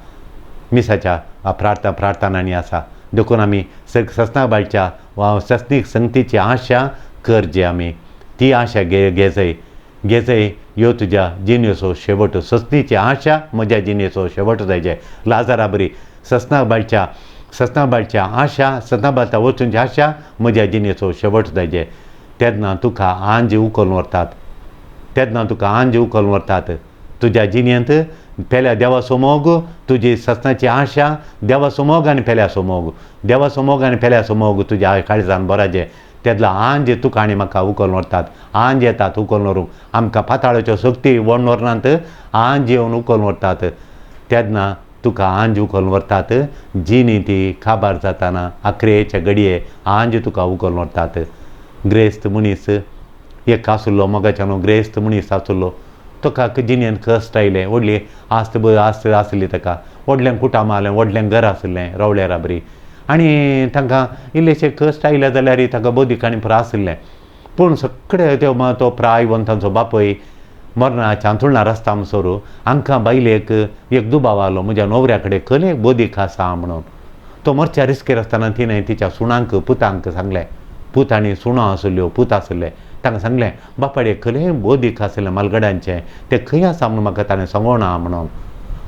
मिसाच्या प्रार्थना प्रार्थनांनी आसा. देखून आमी ससना बाळच्या वा ससनीक संगतीची आशा करची. आमी ती आशा घेजय घेजय ह्यो तुज्या जिणेचो शेवट. ससनीची आशा म्हज्या जिणेचो शेवट जायचे. लाजारा बरी ससना बाळच्या ससना बाळच्या आशा ससना बाळच्या वस्तूंची आशा म्हज्या जिणेचो शेवट जायचे. तेन्ना तुका आंज उखलून व्हरतात, तेन्ना तुका आंज उखलून व्हरतात. तुज्या जिणेंत पेल्या देवाचो मोग, तुजी ससनाची आशा देवाचो मोग आनी पेल्याचो मोग, देवाचो मोग आनी पेल्याचो मोग तुज्या काळजान बराजे. तेदला आंज तुका आनी म्हाका उखलून व्हरतात. आंज येतात उखलून व्हरूंक आमकां पाताळाच्यो शक्ती वण व्हरनात, आंज येवन उखलून व्हरतात. तेन्ना तुका आंज उखलून व्हरतात. जिणी ती काबार जाताना आखरेच्या घडये आंज तुका उखलून व्हरतात. ग्रेस्त मनीस एक आसलो मोगाच्यानो ग्रेस्त मनीस आसलो. तुका जिणेन कश्ट आयले, व्हडली आस्त आस्त आसली ताका, व्हडलें कुटाम आसलें, व्हडलें घर आसलें रावळेरा बरी. आनी तांकां इल्लेशे कश्ट आयले जाल्यार ताका बौद्धीक आनी पुरो आसलें. पूण सगळे तो प्रायवन तांचो बापूय मरणाच्या हांतुळणार आसता म्हणसर हांकां बायलेक एक दुबाव आलो, म्हज्या न्हवऱ्या कडेन खंय बौद्धीक आसा म्हणून. तो मरच्या रिस्केर आसतना तिणें तिच्या सुणांक पुतांक सांगलें, पूत आनी सुणो आसल्यो पूत आसले, तांकां सांगलें बापाडे खंय बौद्धीक आसलें मालगड्यांचें तें खंय आसा म्हणून म्हाका ताणें सांगोना म्हणून.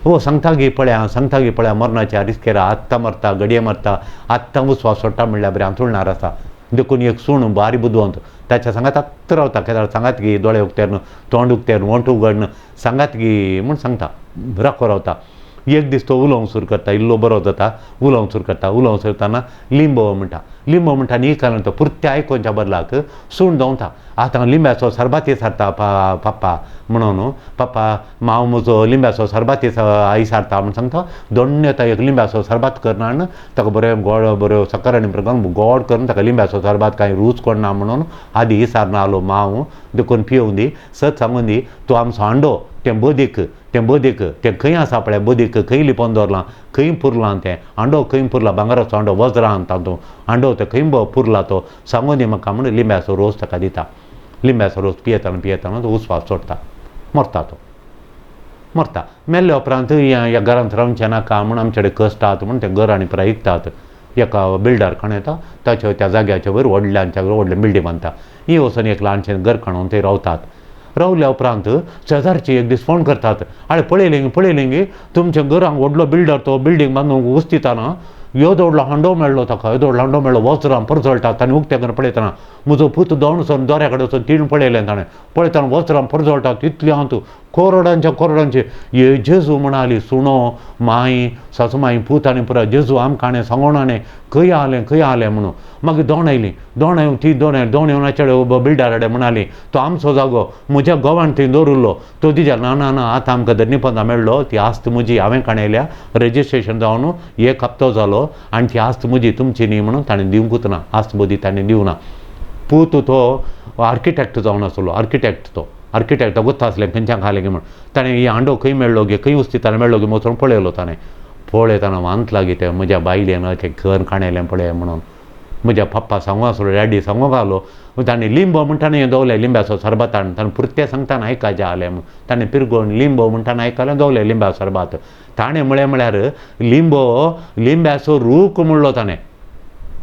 हो सांगता गी पळया, सांगता गी पळया, मरणाच्या रिस्केर आत्तां मरता, घडये मरता, आत्तां उस्वास सोडटा म्हणल्यार बरें हांतुळणार आसा. देखून एक सूण बारी बुदवंत ताच्या सांगात आत्तां रावता, केदाळ सांगात गी दोळे उक्तेर तोंड उक्तेर वोंठ उगडन सांगात गी म्हूण सांगता, राखो रावता. एक दीस तो उलोवंक सुरू करता, इल्लो बरो जाता, उलोवंक सुरू करता. उलोवंक सुरू करतना लिंबो म्हणटा, लिंबो म्हणटा न्ही कारण तो पुरते आयकोनच्या बदलाक सूण दवता. आतां लिंब्याचो सरबाती सारता पप्पा म्हणून, पप्पा माव म्हजो लिंब्याचो सरबाती आई सारता म्हूण सांगता. दोण्ण तो एक लिंब्याचो सरबात करना आनी ताका बरें गोड बऱ्यो सकर आनी प्रकार गोड करून ताका लिंब्याचो सरबात कांय रूच कोणना म्हणून आदी इसारना आलो माव. देखून पियोवन दी सत सांगून दी, तूं आमचो हांडो तें बदीक, तें बदीक तें खंय आसा पळय, बदीक खंय लिपोवन दवरलां, खंय पुरलां तें हांडो, खंय पुरला भांगराचो हांडो वज्रान तातूंत हांडो तें खंय पुरला तो सांगून दी म्हाका म्हणून लिंब्याचो रोस ताका दिता. लिंब्याचो रोस पियेतना पियेतना तो उस्वास सोडटा, मरता तो मरता. मेल्ल्या उपरांत ह्या घरांत रावचें नाका म्हूण आमचे कडेन कश्ट आहात म्हूण तें घर आनी पुराय विकतात. एका बिल्डर खण येता ताच्या त्या जाग्याच्या वयर व्हडल्यांच्या व्हडलें बिल्डींग बांदता. ही वचून एक ल्हानशें घर खणून थंय रावतात. रावल्या उपरांत शेजारची एक दीस फोन करतात, आरे पळयलें पळयलें गे तुमच्या घरांक व्हडलो बिल्डर तो बिल्डींग बांदूंक वस्तिताना येदो व्हडलो हांडो मेळ्ळो ताका, येदो व्हडलो हांडो मेळ्ळो, वज्रां परजळटात. आनी उक्ते करून पळयतना म्हजो पूत दोन वचून दोऱ्या कडेन वचून तिणें पळयलें, ताणें पळयतना वज्रां परजळटात इतलें हांव तूं कोरडांच्या कोरडांचे. ये जेजू म्हणाली सुणो माई सासू माई पूत आनी पुरा जेजू आमकां हाणें सांगोना न्ही खंय आलें खंय आलें म्हणून. मागीर दोण आयली, दोण येवन ती दोण आयली, दोण येवन आचेडे बिल्डरा कडेन म्हणाली तो आमचो जागो म्हज्या घोवान थंय दवरिल्लो तो दिजा ना ना ना आतां आमकां धरणी मेळ्ळो, ती आस्त म्हजी हांवें काणयल्या, रजिस्ट्रेशन जावन एक हप्तो जालो आनी ती आस्त म्हजी तुमची न्ही म्हणून ताणें दिवंकूच ना, आस्त बोदी ताणें दिवना. पूत तो आर्किटेक्ट जावन आसलो, आर्किटेक्ट तो आर्किटेक्ट गोत्ता आसलें खंयच्यान खालें म्हूण. ताणें ही हांडो खंय मेळ्ळो गे खंय उस्तिताना मेळ्ळो गे वचून पळयलो ताणें, पळयतना वांत लागीं तें म्हज्या बायलेन तें घर काणयलें पळय म्हणून. म्हज्या पप्पा सांगू आसलो, डॅडी सांगूंक आसलो, ताणें लिंबो म्हणटा न्ही दवले लिंब्याचो सरबत हाडून, ताणें पुरतें सांगतना आयकाचें जालें म्हूण ताणें पिरगोण लिंबो म्हणटाना आयकलें दवले लिंब्या सरबत. ताणें म्हळें म्हळ्यार लिंबो लिंब्याचो रूख म्हणलो ताणें.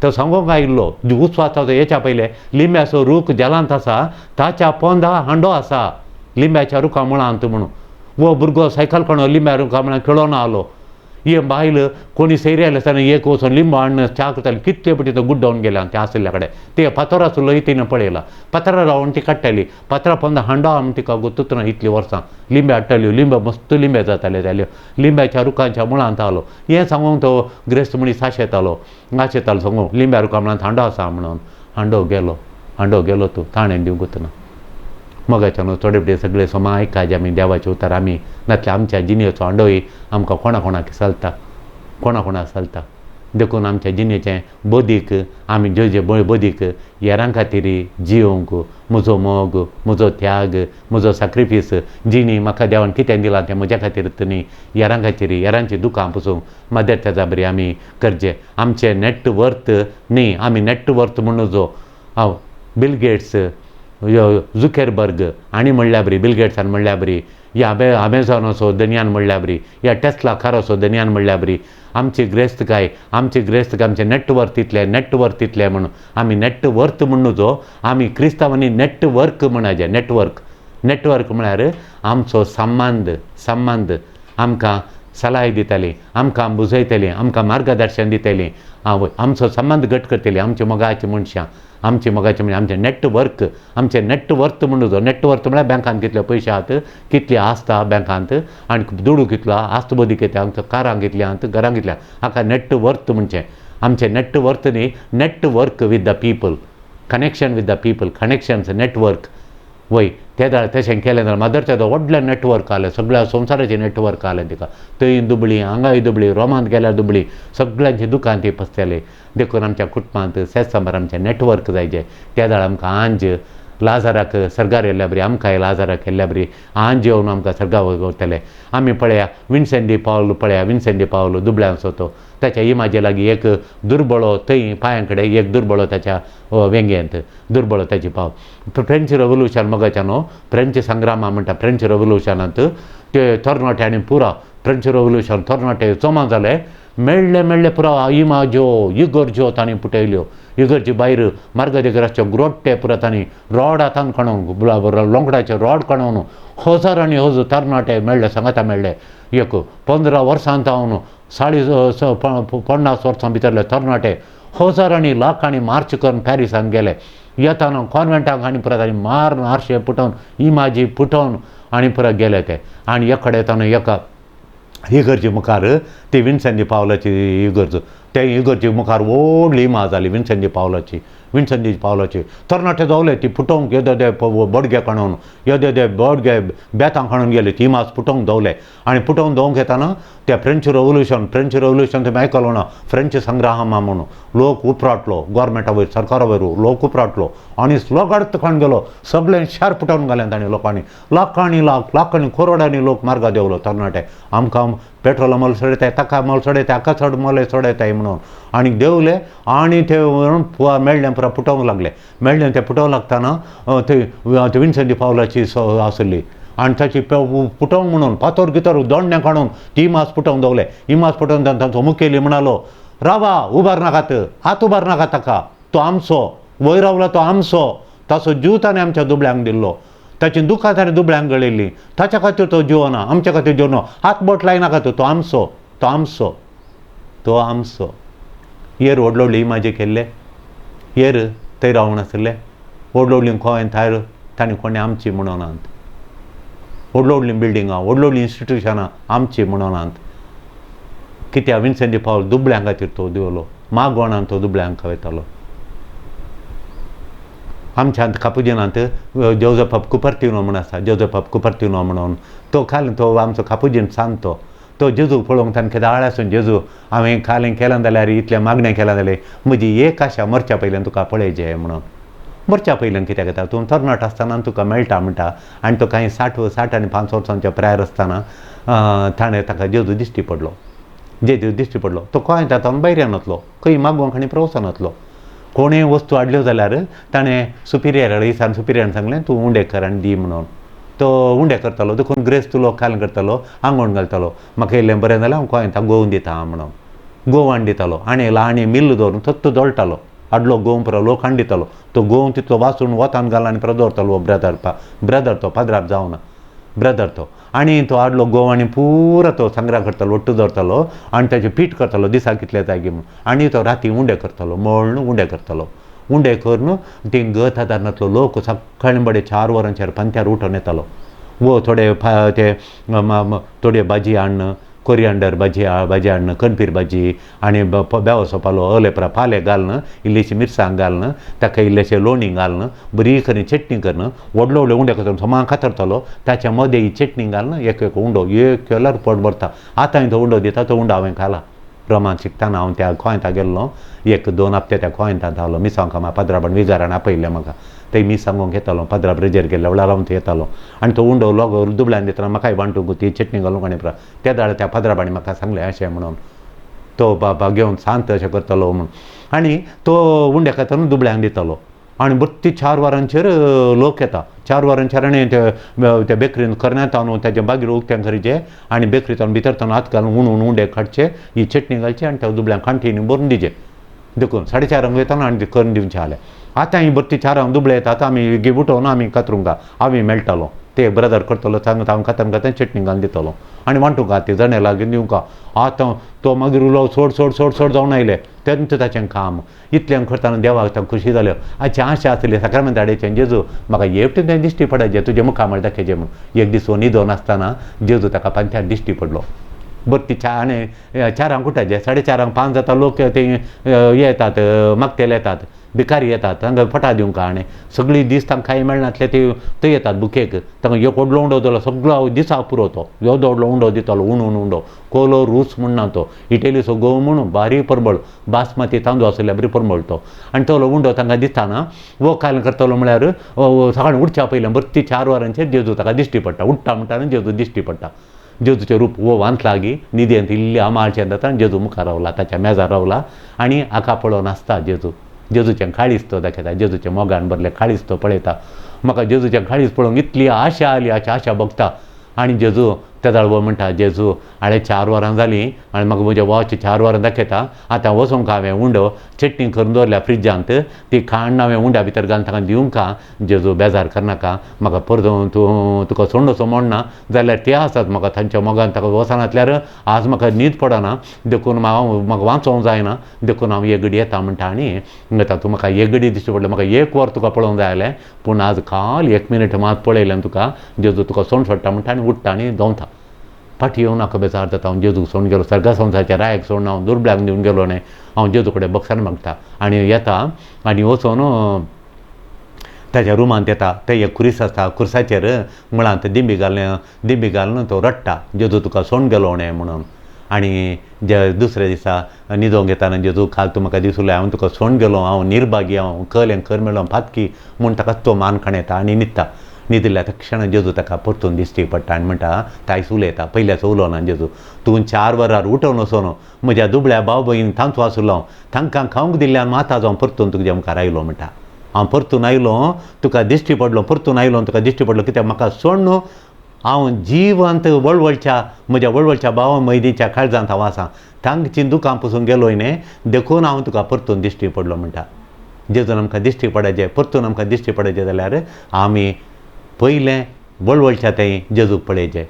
तो सांगूंक आयिल्लो उस्वासाचो हेच्या पयलें लिंब्याचो रूख जलांत आसा, ताच्या पोंदा हांडो आसा लिंब्याच्या रुखा मुळांत म्हणून. वो भुरगो सायकल कोणो लिंब्या रुखा मुळांत खेळोन आलो. हे बायल कोणी सैरी आयले आसतना एक वचून लिंबो हाडून च्या करताली, कितले पटी तो गुड्डोवन गेल्या ते आशिल्ल्या कडेन. ते फातर आसलो तिणें पळयला, फातरा रावन ती काडटाली, फातरा पोंदा हांडो आम तिका गुतूच ना इतलीं वर्सां. लिंबे हाडटाल्यो, लिंबे मस्त लिंबे जाताले जाल्यो, लिंब्याच्या रुखांच्या मुळांत आलो. हें सांगूंक तो ग्रेस्त मनीस आशेतालो, आशेतालो सांगूंक लिंब्या रुखा मुळांत हांडो आसा म्हणून. हांडो गेलो, हांडो गेलो तूं ताणें दिवंकूच ना. मोगाच्या न्हू थोडे फुडें सगळे सोमा आयकाजे आमी देवाचे उतर आमी नातल्या आमच्या जिणेचो हांडोय आमकां कोणा कोणाक चलता, कोणा कोणाक चलता. देखून आमच्या जिणेचें बदीक आमी जे जे बदीक हेरां खातीर जियोंक म्हजो मोग, म्हजो त्याग, म्हजो सॅक्रिफीस, जिणी म्हाका देवान कितें दिलां तें म्हज्या खातीर न्ही, हेरां खातीर, हेरांची दुकां पसून मदर तेजा बरी आमी करचें. आमचें नेट वर्थ न्ही, आमी नेट वर्थ म्हणून जो हांव बिल गेट्स, झुकेरबर्ग आनी म्हणल्या बरी, बिल गेट्सान म्हणल्या बरी, या अमेझॉनाचो दनयान म्हणल्या बरी, या टेस्ला काराचो दनयान म्हणल्या बरी, आमची ग्रेस्तकाय, आमची ग्रेस्तकाय, आमचें नेटवर्थ इतलें, नेटवर्थ इतलें म्हणून आमी नेटवर्थ म्हणून जो आमी क्रिस्तांवांनी नेटवर्क म्हणाचें. नेटवर्क, नेटवर्क म्हळ्यार आमचो संबंद, संबंद आमकां सलाह दिताली, आमकां बुजयतली, आमकां मार्गदर्शन दितली, आमचो संबंद घट करतली, आमची मोगाची मनशां, आमची मोगाची म्हणजे आमचें नेटवर्क, आमचें नेटवर्थ म्हणून जो नेटवर्थ म्हळ्यार बँकांत कितले पयशे आहात, कितली आसता बँकांत आनी दुडू कितलो आस्त बोदी कितल्या, आमच्या कारां कितल्या आहात, घरां कितल्या, हाका नेटवर्थ म्हणचें. आमचें नेटवर्थ न्ही, network with the people, connection with the people, connections, network. वय ते जाल्यार तशें केलें जाल्यार मदर तेजो व्हडलें नेटवर्क आलें, सगळ्या संवसाराचें नेटवर्क आलें तिका. थंय दुबळी, हांगाय दुबळी, रोमांत गेल्यार दुबळी, सगळ्यांची दुकान ती पसतली. देखून आमच्या कुटुंबांत सेज सांबार आमचें नेटवर्क जायचें. त्या जाल्यार आमकां आंज लाजाराक सर्गार येयल्ल्या बरी, आमकांय लाजाराक येयल्ल्या बरी आंज येवन आमकां सर्गार वतले. आमी पळया विन्सेंट दी पावल, पळया विन्सेंट दी पावल दुबळ्यांचो तो, ताच्या इमाजे लागीं एक दुर्बळो थंय पांयां कडेन एक दुर्बळो ताच्या वेंगेंत दुर्बळो ताची पाव. फ्रेंच रेवोल्युशन मोगाच्या न्हू, फ्रेंच संग्रामा म्हणटा, फ्रेंच रेवोल्युशनांत ते तरणाट्यांनी पुरा फ्रेंच रेवोल्युशन तरणाटे जमा जाले, मेळ्ळे मेळ्ळे पुरा इमाज्यो इगर्ज्यो तांणी पुटयल्यो. इगर्जी भायर मार्गदेगर आसच्यो ग्रोट्टे पुरा तांणी रॉड हातान काडून, लोंकडाचे रॉड काडून हजारांनी हज तरणाटे मेळ्ळे, सांगाता मेळ्ळे. एक 15 वर्सां जावन 40-50 वर्सां भितरले तरणाटे हजारांनी लाखांनी मार्च करून पॅरिसान गेले. येताना कॉन्वेंटाक आनी परत आनी मारून आरशे पुटोवन इमाजी पुटोवन आनी परत गेले ते. आनी एक कडेन येताना एका इगर्जे मुखार ती विन्सेंट दी पावलाची इगर्ज, ते इगर्जे मुखार व्हडली इमाज जाली विन्सेंट दी पावलाची, विन्सेंट दी पावलाची. तरणाटे जावले ती पुटोवंक येदे ते बडगे काडून, येदे ते बडगे बेतां काडून गेले, ती इमाज पुटोवंक दवले. आनी पुटोवंक दवंक येताना ते फ्रेंच रेवोल्युशन, फ्रेंच रेवोल्युशन तुमी आयकलो ना, फ्रेंच संग्रामा म्हणून लोक उपराटलो, गोवोरमेंटा वयर सरकारा वयर लोक उपराटलो आनी स्लोगार्थ काडून गेलो, सगळें शार पुटोवन घालें ताणें लोकांनी. लाखांनी लाख लाखांनी करोडांनी लोक मार्गा देंवलो तरणाटे, आमकां पेट्रोल मोल चडयताय, ताका मोल चडयताय, हाका चड मोल चडयताय म्हणून. आनी देंवले आनी ते मेळ्ळें पुरा पुटोवंक लागले. मेळ्ळें ते पुटोवंक लागतना थंय विन्सेंट दी पावलाची आसली आनी ताची पुटोवंक म्हणून फातोर गितोर दोण्णे काडून ती इमाज पुटोवंक दवले. इमाज पुटोवन तांचो मुखेली म्हणालो, रावा उबार नाकात, हात उबार नाका ताका, तो आमचो, वयर रावला तो आमचो, ताचो जीव ताणें आमच्या दुबळ्यांक दिल्लो, ताची दुखां ताणें दुबळ्यांक गळयल्ली, ताच्या खातीर तो जिवना, आमच्या खातीर जिवना, हात बोट लायनाका तो आमचो, तो आमचो, तो आमचो. येर व्हडलो व्हडली इमाजी केल्ले, येर थंय रावून आशिल्ले, व्हडलो व्हडली गोंयांत थायर तांणी कोणें आमची म्हणोनात, व्हडलो व्हडलीं बिल्डिंगां, व्हडलो व्हडलीं इन्स्टिट्युशनां आमची म्हणोनात. कित्याक विन्सेंट दी पावल दुबळ्यां खातीर तो देंवलो, मागवणान तो दुबळ्यांक वयतालो. आमच्यांत कापुजिनांत जोजफ कुपर्तिनो म्हूण आसा, जोजफ कुपर्तिनो म्हणून तो खाली तो आमचो कापुजीन सांत, तो जेजू पळोवंक ताणें केदाळ आसून जेजू हांवें खालें केलें जाल्यार इतलें मागणें केलें जाल्यार म्हजी एक आशा मरच्या पयल्यान तुका पळयचें म्हणून. मरच्या पयल्यान कित्याक येता, तूं तरणाटो आसतना तुका मेळटा म्हणटा. आनी तो कांय 60 आनी 5 वर्सांच्या प्रायर आसतना ताणें ताका जेजू दिश्टी पडलो, जेजू दिश्टी पडलो. तो गोंयांत आतां भायर येनातलो, खंय मागोवंक आनी प्रवचनातलो. कोणेय वस्तू हाडल्यो जाल्यार ताणें सुपिरियरा विचारून सुपिरियरान सांगलें तूं उंडे कर आनी दी म्हणून. तो उंडे करतालो. देखून ग्रेस्त लोक काल करतालो, आंगवण घालतालो. म्हाका इल्लें बरें जाल्यार हांव गोंयांत गोंव दिता म्हणून गोंव हाडून दितालो. आनी आनी मिल्ल दवरून तत्तो दळटालो. हाडलो गोंव पुरो लोक हाडून दितालो. तो गोंव तितलो वाचून वतान घाल आनी परत दवरतालो. हो ब्रदर ब्रदर तो पाद्राप जावना ब्रदर तो. आनी तो हाडलो गोंव आनी पुरो तो संग्रह करतालो, ಒಟ್ಟು दवरतालो आनी ताचें पीठ करतालो दिसाक कितले जाय म्हणून. आनी तो राती उंडे करतालो, मळून उंडे करतालो. उंडे करून ती गत आदारांतलो लोक सकाळीं बडे 4 वरांचेर पंत्यार उठून येतालो. वो थोडे ते थोडे भाजी हाडून, कोरियांडर भाजी भाजी हाडून, कणपीर भाजी आनी बेवसो पालो अलेपरा पाले घालून, इल्लीशी मिरसांग घालून, ताका इल्लेशें लोणी घालून बरी करून चटणी करून व्हडलो व्हडले उंडे करतालो. समा कातरतालो ताच्या मदें ही चटणी घालून एक एक उंडो एक केल्यार पोट भरता. आतां तो उंडो दिता, तो उंडो हांवें खाला. रोमान शिकतना हांव त्या गोंयांत गेल्लो, 1-2 हप्ते त्या गोंयांत धांवलो. मिसांक म्हाका पाद्राबान विगारान आपयल्लें म्हाका, थंय मीस सांगूंक येतालो. पाद्राब रेजेर गेल्ल्या वेळार हांव थंय येतालो आनी तो उंडो लोक दुबळ्यान दितना म्हाकाय वांटूंक ती चटणी घालूंक. आनी त्या वेळार त्या पाद्राबांनी म्हाका सांगलें अशें म्हणून, तो बाबा घेवन सांत अशें करतालो म्हणून. आनी तो उंडे खाताना दुबळ्यांक दितालो. आनी बत्ती 4 वरांचेर लोक येता. 4 वरांचेर आनी ते बेकरीन करण्यात न्हू ताजे मागीर उक्तें करीचे आनी बेकरींत भितर ताणून हात घालून उणून उंडे काडचे, ही चटणी घालची आनी त्या दुबळ्यांक कांटीनी भरून दिवचे. देखून 4:30 वयताना आनी करून दिवचें आसलें. आतां ही बत्ती 4 दुबळे येता, आतां आमी उठोवन आमी कातरूंक आमी मेळटालो. ते ब्रदर करतलो सांगता, हांव कातरून कातरून चटणी घालून दितलो आनी वांटूंक ती जणे लागीं दिवंक. आतां तो मागीर उलो सोड सोड सोड सोड जावन आयले तेंच ताचें काम. इतलें करतना देवाक ताका खुशी जाल्यो. आची आशा आसली साक्रामेंत हाडेचें, जेजू म्हाका एकटें तें दिश्टी पडायचें तुजें मुखामळ दाखयचें म्हणून. एक दीस हो न्हिदोन आसतना जेजू ताका पांथ्यार दिश्टी पडलो. बरं ती आनी 4 उठायचें, 4:30 5 जाता लोक ते येतात, मागतेले येतात, भिकारी येतात, तांकां फटा दिवंक. आनी सगळी दीस तांकां कांय मेळनासलें ते थंय येतात बुकेक. तांकां एक व्हडलो उंडो दिलो, सगळो दिसा पुरो तो येदो व्हडलो उंडो दितालो, उणून उंडो कोलो रूस म्हणना तो इटेलीचो गोव म्हणून बारीक परमळ बासमती तांदूळ आशिल्ल्या बरी परमळ तो. आनी तो उंडो तांकां दिताना वो काल करतलो म्हळ्यार सकाळीं उठच्या पयलें बरती 4 वरांचेर जेजू ताका दिश्टी पडटा. उठ्ठा म्हणटा जेजू दिश्टी पडटा. जेजूचें रूप वो वांतला गी न्हिदेंत इल्ली आमाळचें जाता आनी जेजू मुखार रावला, ताच्या मेजार रावला आनी हाका पळोवन आसता जेजू. जेजूचें काळीज तो दाखयता, जेजूचें मोगान भरलें काळीज तो पळयता. म्हाका जेजूचें काळीज पळोवंक इतली आशा आली, आशा आशा भोगता. आनी जेजू तेदाळ वो म्हणटा, जेजू हाडे 4 वरां जालीं आनी म्हाका म्हजें वॉच 4 वरां दाखयता. आतां वचोंक हांवें उंडो चटणी करून दवरल्या फ्रिजांत, ती खाण हांवें उंड्या भितर घालून ताका दिवंक. जेजू बेजार करनाका, म्हाका परतून तूं तुका सोंडसो म्हणना जाल्यार ते आसात म्हाका तांच्या मोगान ताका वचनासल्यार आज म्हाका न्हीद पडना, देखून हांव म्हाका वाचोंक जायना, देखून हांव एक घडी येता म्हणटा. आनी आतां तूं म्हाका एक घडी दिश्टी पडलें, म्हाका 1 वर तुका पळोवंक जाय आसलें, पूण आज काल 1 मिनीट मात पळयलें तुका, जेजू तुका सोंड सोडटा म्हणटा आनी उठ्ठा आनी दवता. फाटी येवन म्हाका बेजार जाता, हांव जेजूक सोडून गेलो, सर्गा संवसाराच्या रायाक सोडून हांव दुर्बळ्यांक दिवन गेलो न्हय, हांव जेजू कडेन बक्षान मागता. आनी येता आनी वचोन ताच्या रुमांत येता. थंय एक खुरीस आसता, खुर्साचेर मुळांत दिंबी घालून दिंबी घालून तो रडटा, जेजू तुका सोडून गेलो न्हय म्हणून. आनी जे दुसऱ्या दिसा न्हिदोंक येताना जेजू काल तूं म्हाका दिसुलें, हांव तुका सोडून गेलो, हांव निर्भागी, हांव कलें कर मेळ्ळो पातकी म्हूण ताका तो मान खाण येता आनी न्हिदता. न्हिदिल्ल्या क्षण जेजू ताका परतून दिश्टी पडटा आनी म्हणटा, तायस उलयता, पयल्याच उलोवना जेजू, तूं 4 वरार उठोवन वचोन म्हज्या दुबळ्या भाव भयण तांचो आसलो हांव, तांकां खावंक दिल्ल्यान आतां हांव परतून तुज्या मुखार आयलो म्हणटा. हांव परतून आयलो तुका दिश्टी पडलो, परतून आयलो तुका दिश्टी पडलो, कित्याक म्हाका सोडून हांव जिवंत वळवळच्या म्हज्या वळवळच्या भावा मैदीच्या काळजांत हांव आसा, तांची दुकां पसून गेलोय न्ही, देखून हांव तुका परतून दिश्टी पडलो म्हणटा. जेजून आमकां दिश्टी पडायचें, परतून आमकां दिश्टी पडायचें जाल्यार आमी पयलें वळवळच्या थंय जेजूक पळयचें.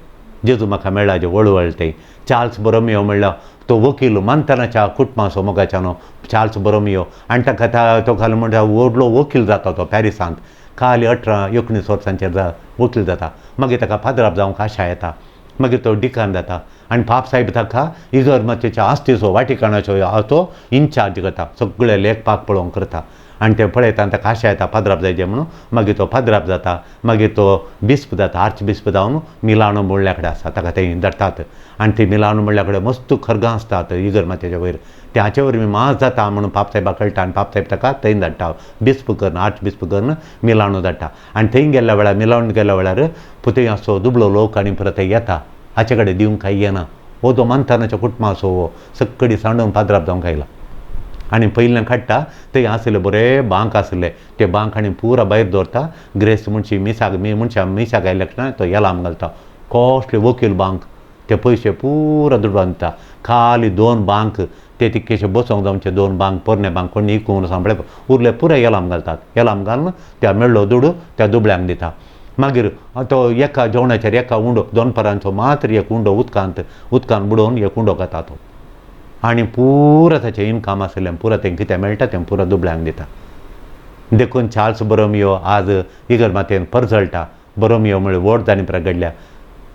जेजू म्हाका मेळ्ळा जे वळवळ थंय. चार्ल्स बरोमियो म्हणलो तो वकील मानतनाच्या कुटुंबाचो मोगाच्यानो चार्ल्स बरोमियो. आनी ताका तो घालून म्हणटा व्हडलो वकील जाता तो पॅरिसांत, खाली 18-19 वर्सांचेर वकील जाता. मागीर ताका पाद्राप जावंक आशा येता, मागीर तो डिकान जाता आनी पाप साहेब ताका इगर्माचेच्या आस्तीचो वाटिकाणाचो तो इन्चार्ज करता, सगळे लेखपाक पळोवंक करता. आनी ते पळयता आनी ताका आशा येता पाद्राप जायचे म्हणून. मागीर तो पाद्राप जाता, मागीर तो बिस्प जाता, आर्च बिस्प जावन मिलानो म्हणल्या कडेन आसा, ताका थंय धाडटात. आनी थंय मिलानो म्हणल्या कडेन मस्त खरगां आसतात इगर्माचेच्या वयर, त्याचे वरवीं मास जाता म्हणून पापसाहेबाक कळटा आनी पापसाहेब ताका थंय धाडटा, बिस्प करून, आर्च बिस्प करून मिलानो धाडटा. आनी थंय गेल्ल्या वेळार, मिलानो गेल्ल्या वेळार थंय असो दुबळो लोक आनी परत थंय येता, हाचे कडेन दिवंक कांय येना. हो तो मानतानाच्या कुटुंबाचो हो सक्कडी सांडून पाद्राप जावंक आयला. आनी पयल्यान काडटा थंय आसले बरे बांक आसले ते बांक आनी पुरा भायर दवरता. ग्रेस्त मनशी मिसाक मनशां मिसाक आयले लक्षणां तो येलाम घालता. कॉस्टली वकील बांक ते पयशे पुरा दुडवान दिता. खाली 2 बांक ते तितकेशे बसोंक जावचे 2 बांक पोरणे बांक कोण इकूंक सांपळे उरले पुरा येलाम घालतात. येलाम घालून त्या मेळ्ळो दुडू त्या दुबळ्यांक दिता. मागीर तो एका जेवणाचेर एका उंडो दोनपरांचो मात्र एक उंडो उदकांत उदकान बुडोवन एक उंडो खाता तो आनी पुरा ताचें इनकम आसलें पुरा तें कितें मेळटा तें पुरा दुबळ्यांक दिता. देखून चार्ल्स बरोमियो आज इगर मातयेन परजळटा. बरोमियो म्हळ्यार व्हड जाणी प्रगडल्या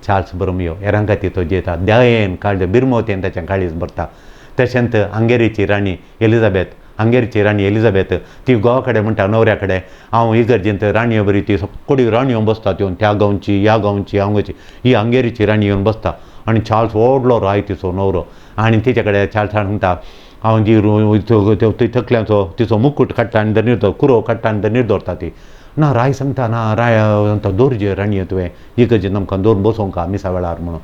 चार्ल्स बरोमियो हेरां खातीर तो जियेता. दयेन काळजे बिरमोतेन ताचें काळीज भरता. तशेंच हंगेरीची राणी एलिझाबेथ, हंगेरीची राणी एलिझाबेथ ती गोवा कडेन म्हणटा न्हवऱ्या कडेन हांव इगर्जेंत राणयो बरी ती सगळी राणी येवन बसता येवन त्या गांवची ह्या गांवची हांगाची ही हंगेरीची राणी येवन बसता. आनी चार्ल्स व्हडलो राय तिचो न्हवरो आनी तिचे कडेन चार्ल्सान म्हणटा हांव जी तकल्यांचो तिचो मुकूट काडटा आनी धरणीर दवर कुरो काडटा आनी धरणीर दवरता ती. ना राय सांगता ना राय सांगता दवरचे राणये तुवें इगर्जेंत आमकां दवरून बसोवंक मिसा वेळार म्हणून.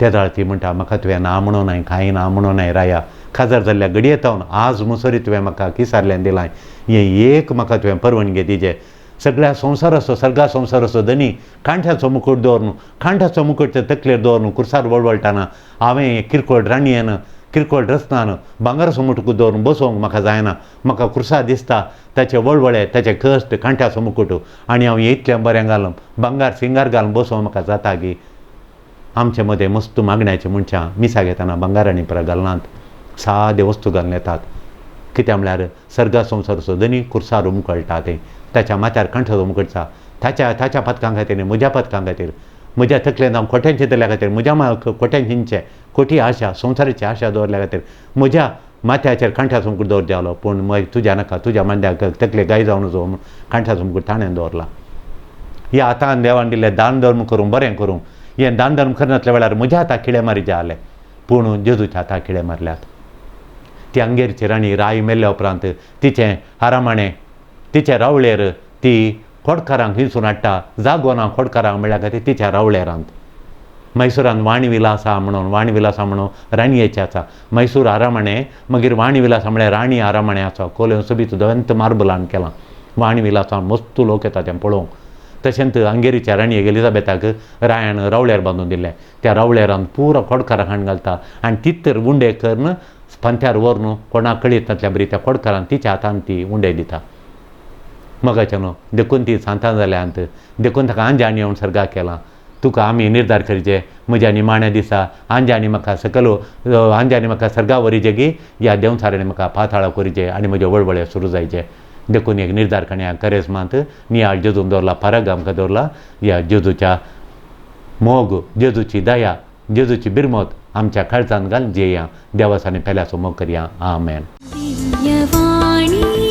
तेदाळ ती म्हणटा म्हाका तुवें ना म्हणून नाय कांय ना म्हणून नाय राया काजार जाल्ल्या घडये तावन आज मुसरी तुवें म्हाका किसारल्यान दिलां हें एक म्हाका तुवें परवानगी दिजे. सगळ्या संवसाराचो सर्गा संवसाराचो धनी कांठ्याचो मुकूट दवरून कांठ्याचो मुकूट तकलेर दवरून कुर्सार वळवळटाना हांवें किरकोळ राणयेन किरकोळ रचनान भांगराचो मुकूट दवरून बसोवंक म्हाका जायना. म्हाका कुर्सा दिसता ताचे वळवळे ताचे कश्ट कांठ्याचो मुकूट आनी हांव इतलें बरें घालून भांगार सिंगार घालून बसोवंक म्हाका जाता गी. आमचे मदें मस्त मागण्याचे मनशां मिसा घेतना भांगार आनी परा घालनात, सादे वस्तू घालून येतात. कित्याक म्हळ्यार सर्गा संवसाराचो धनी कुर्सार उमकळटा तें ताच्या माथ्यार कांठो उमकळटा ताच्या ताच्या पदकां खातीर म्हज्या पदकां खातीर म्हज्या तकलेन हांव खोट्यान चिंतल्या खातीर म्हज्या खोट्यान चिंतचें खोटी आशा संवसाराची आशा दवरल्या खातीर म्हज्या माथ्याचेर कांठ्याचो मुकूट दवर जालो. पूण मागीर तुज्या नाका तुज्या मांड्याक तकले गाय जावन वचो म्हूण कांठ्याचो मुकूट ताणें दवरला. ह्या आतां देवान दिल्लें दान धर्म करूं बरें करूं हें दान धर्म करनासल्या वेळार म्हज्या हाता खिळे मारी जाले पूण जेजूच्या हाता खिळे मारल्यात. ती हंगेरीची राणी राय मेल्ल्या उपरांत तिचें आरामाणें तिचे रावळेर ती खोडकारांक हिंसून हाडटा. जागो ना खोडकारांक म्हळ्या खातीर तिच्या रावळेरांत मैसुरान वाणी विलासा म्हणून वाणी विलासा म्हणून राणयेचें आसा मैसूर आरामाणें मागीर वाणी विलासा म्हळ्यार राणी आरामाणें आसा कोले सोबीत दवंत मार्बलान केलां वाणी विलासा मस्त लोक येता तें पळोवंक. तशेंच हंगेरीच्या राणयेक एलिझाबेथाक रायान रावळेर बांदून दिल्लें त्या रावळेरान पुरो खोडकारां हाडून घालता आनी तीच तर उंडे करून पंथ्यार व्हरून कोणाक कळीत नासल्या बरी त्या खोडकारान तिच्या हातान ती उंडे दिता. मगाचें न्हू देखून ती सांतान जाल्यांत देखून ताका आंजाणी येवन सर्गाक केलां. तुका आमी निर्धार करचे म्हज्या निमाण्या दिसा आंजाणी म्हाका सकल आंजाणी म्हाका सर्गा वरीचे की ह्या देंवचारांनी म्हाका पाताळाक वरीचे आनी म्हजे वळवळे सुरू जायचे. देखून एक निर्धार करण्या करेजमांत नियाळ जेजून दवरला फरक आमकां दवरला. ह्या जेजूच्या मोग जेजूची दया जेजूची बिरमत आमच्या काळजान घाल जेया देवासानी पेल्याचो मोग करया. आमेन. दिव्यवाणी.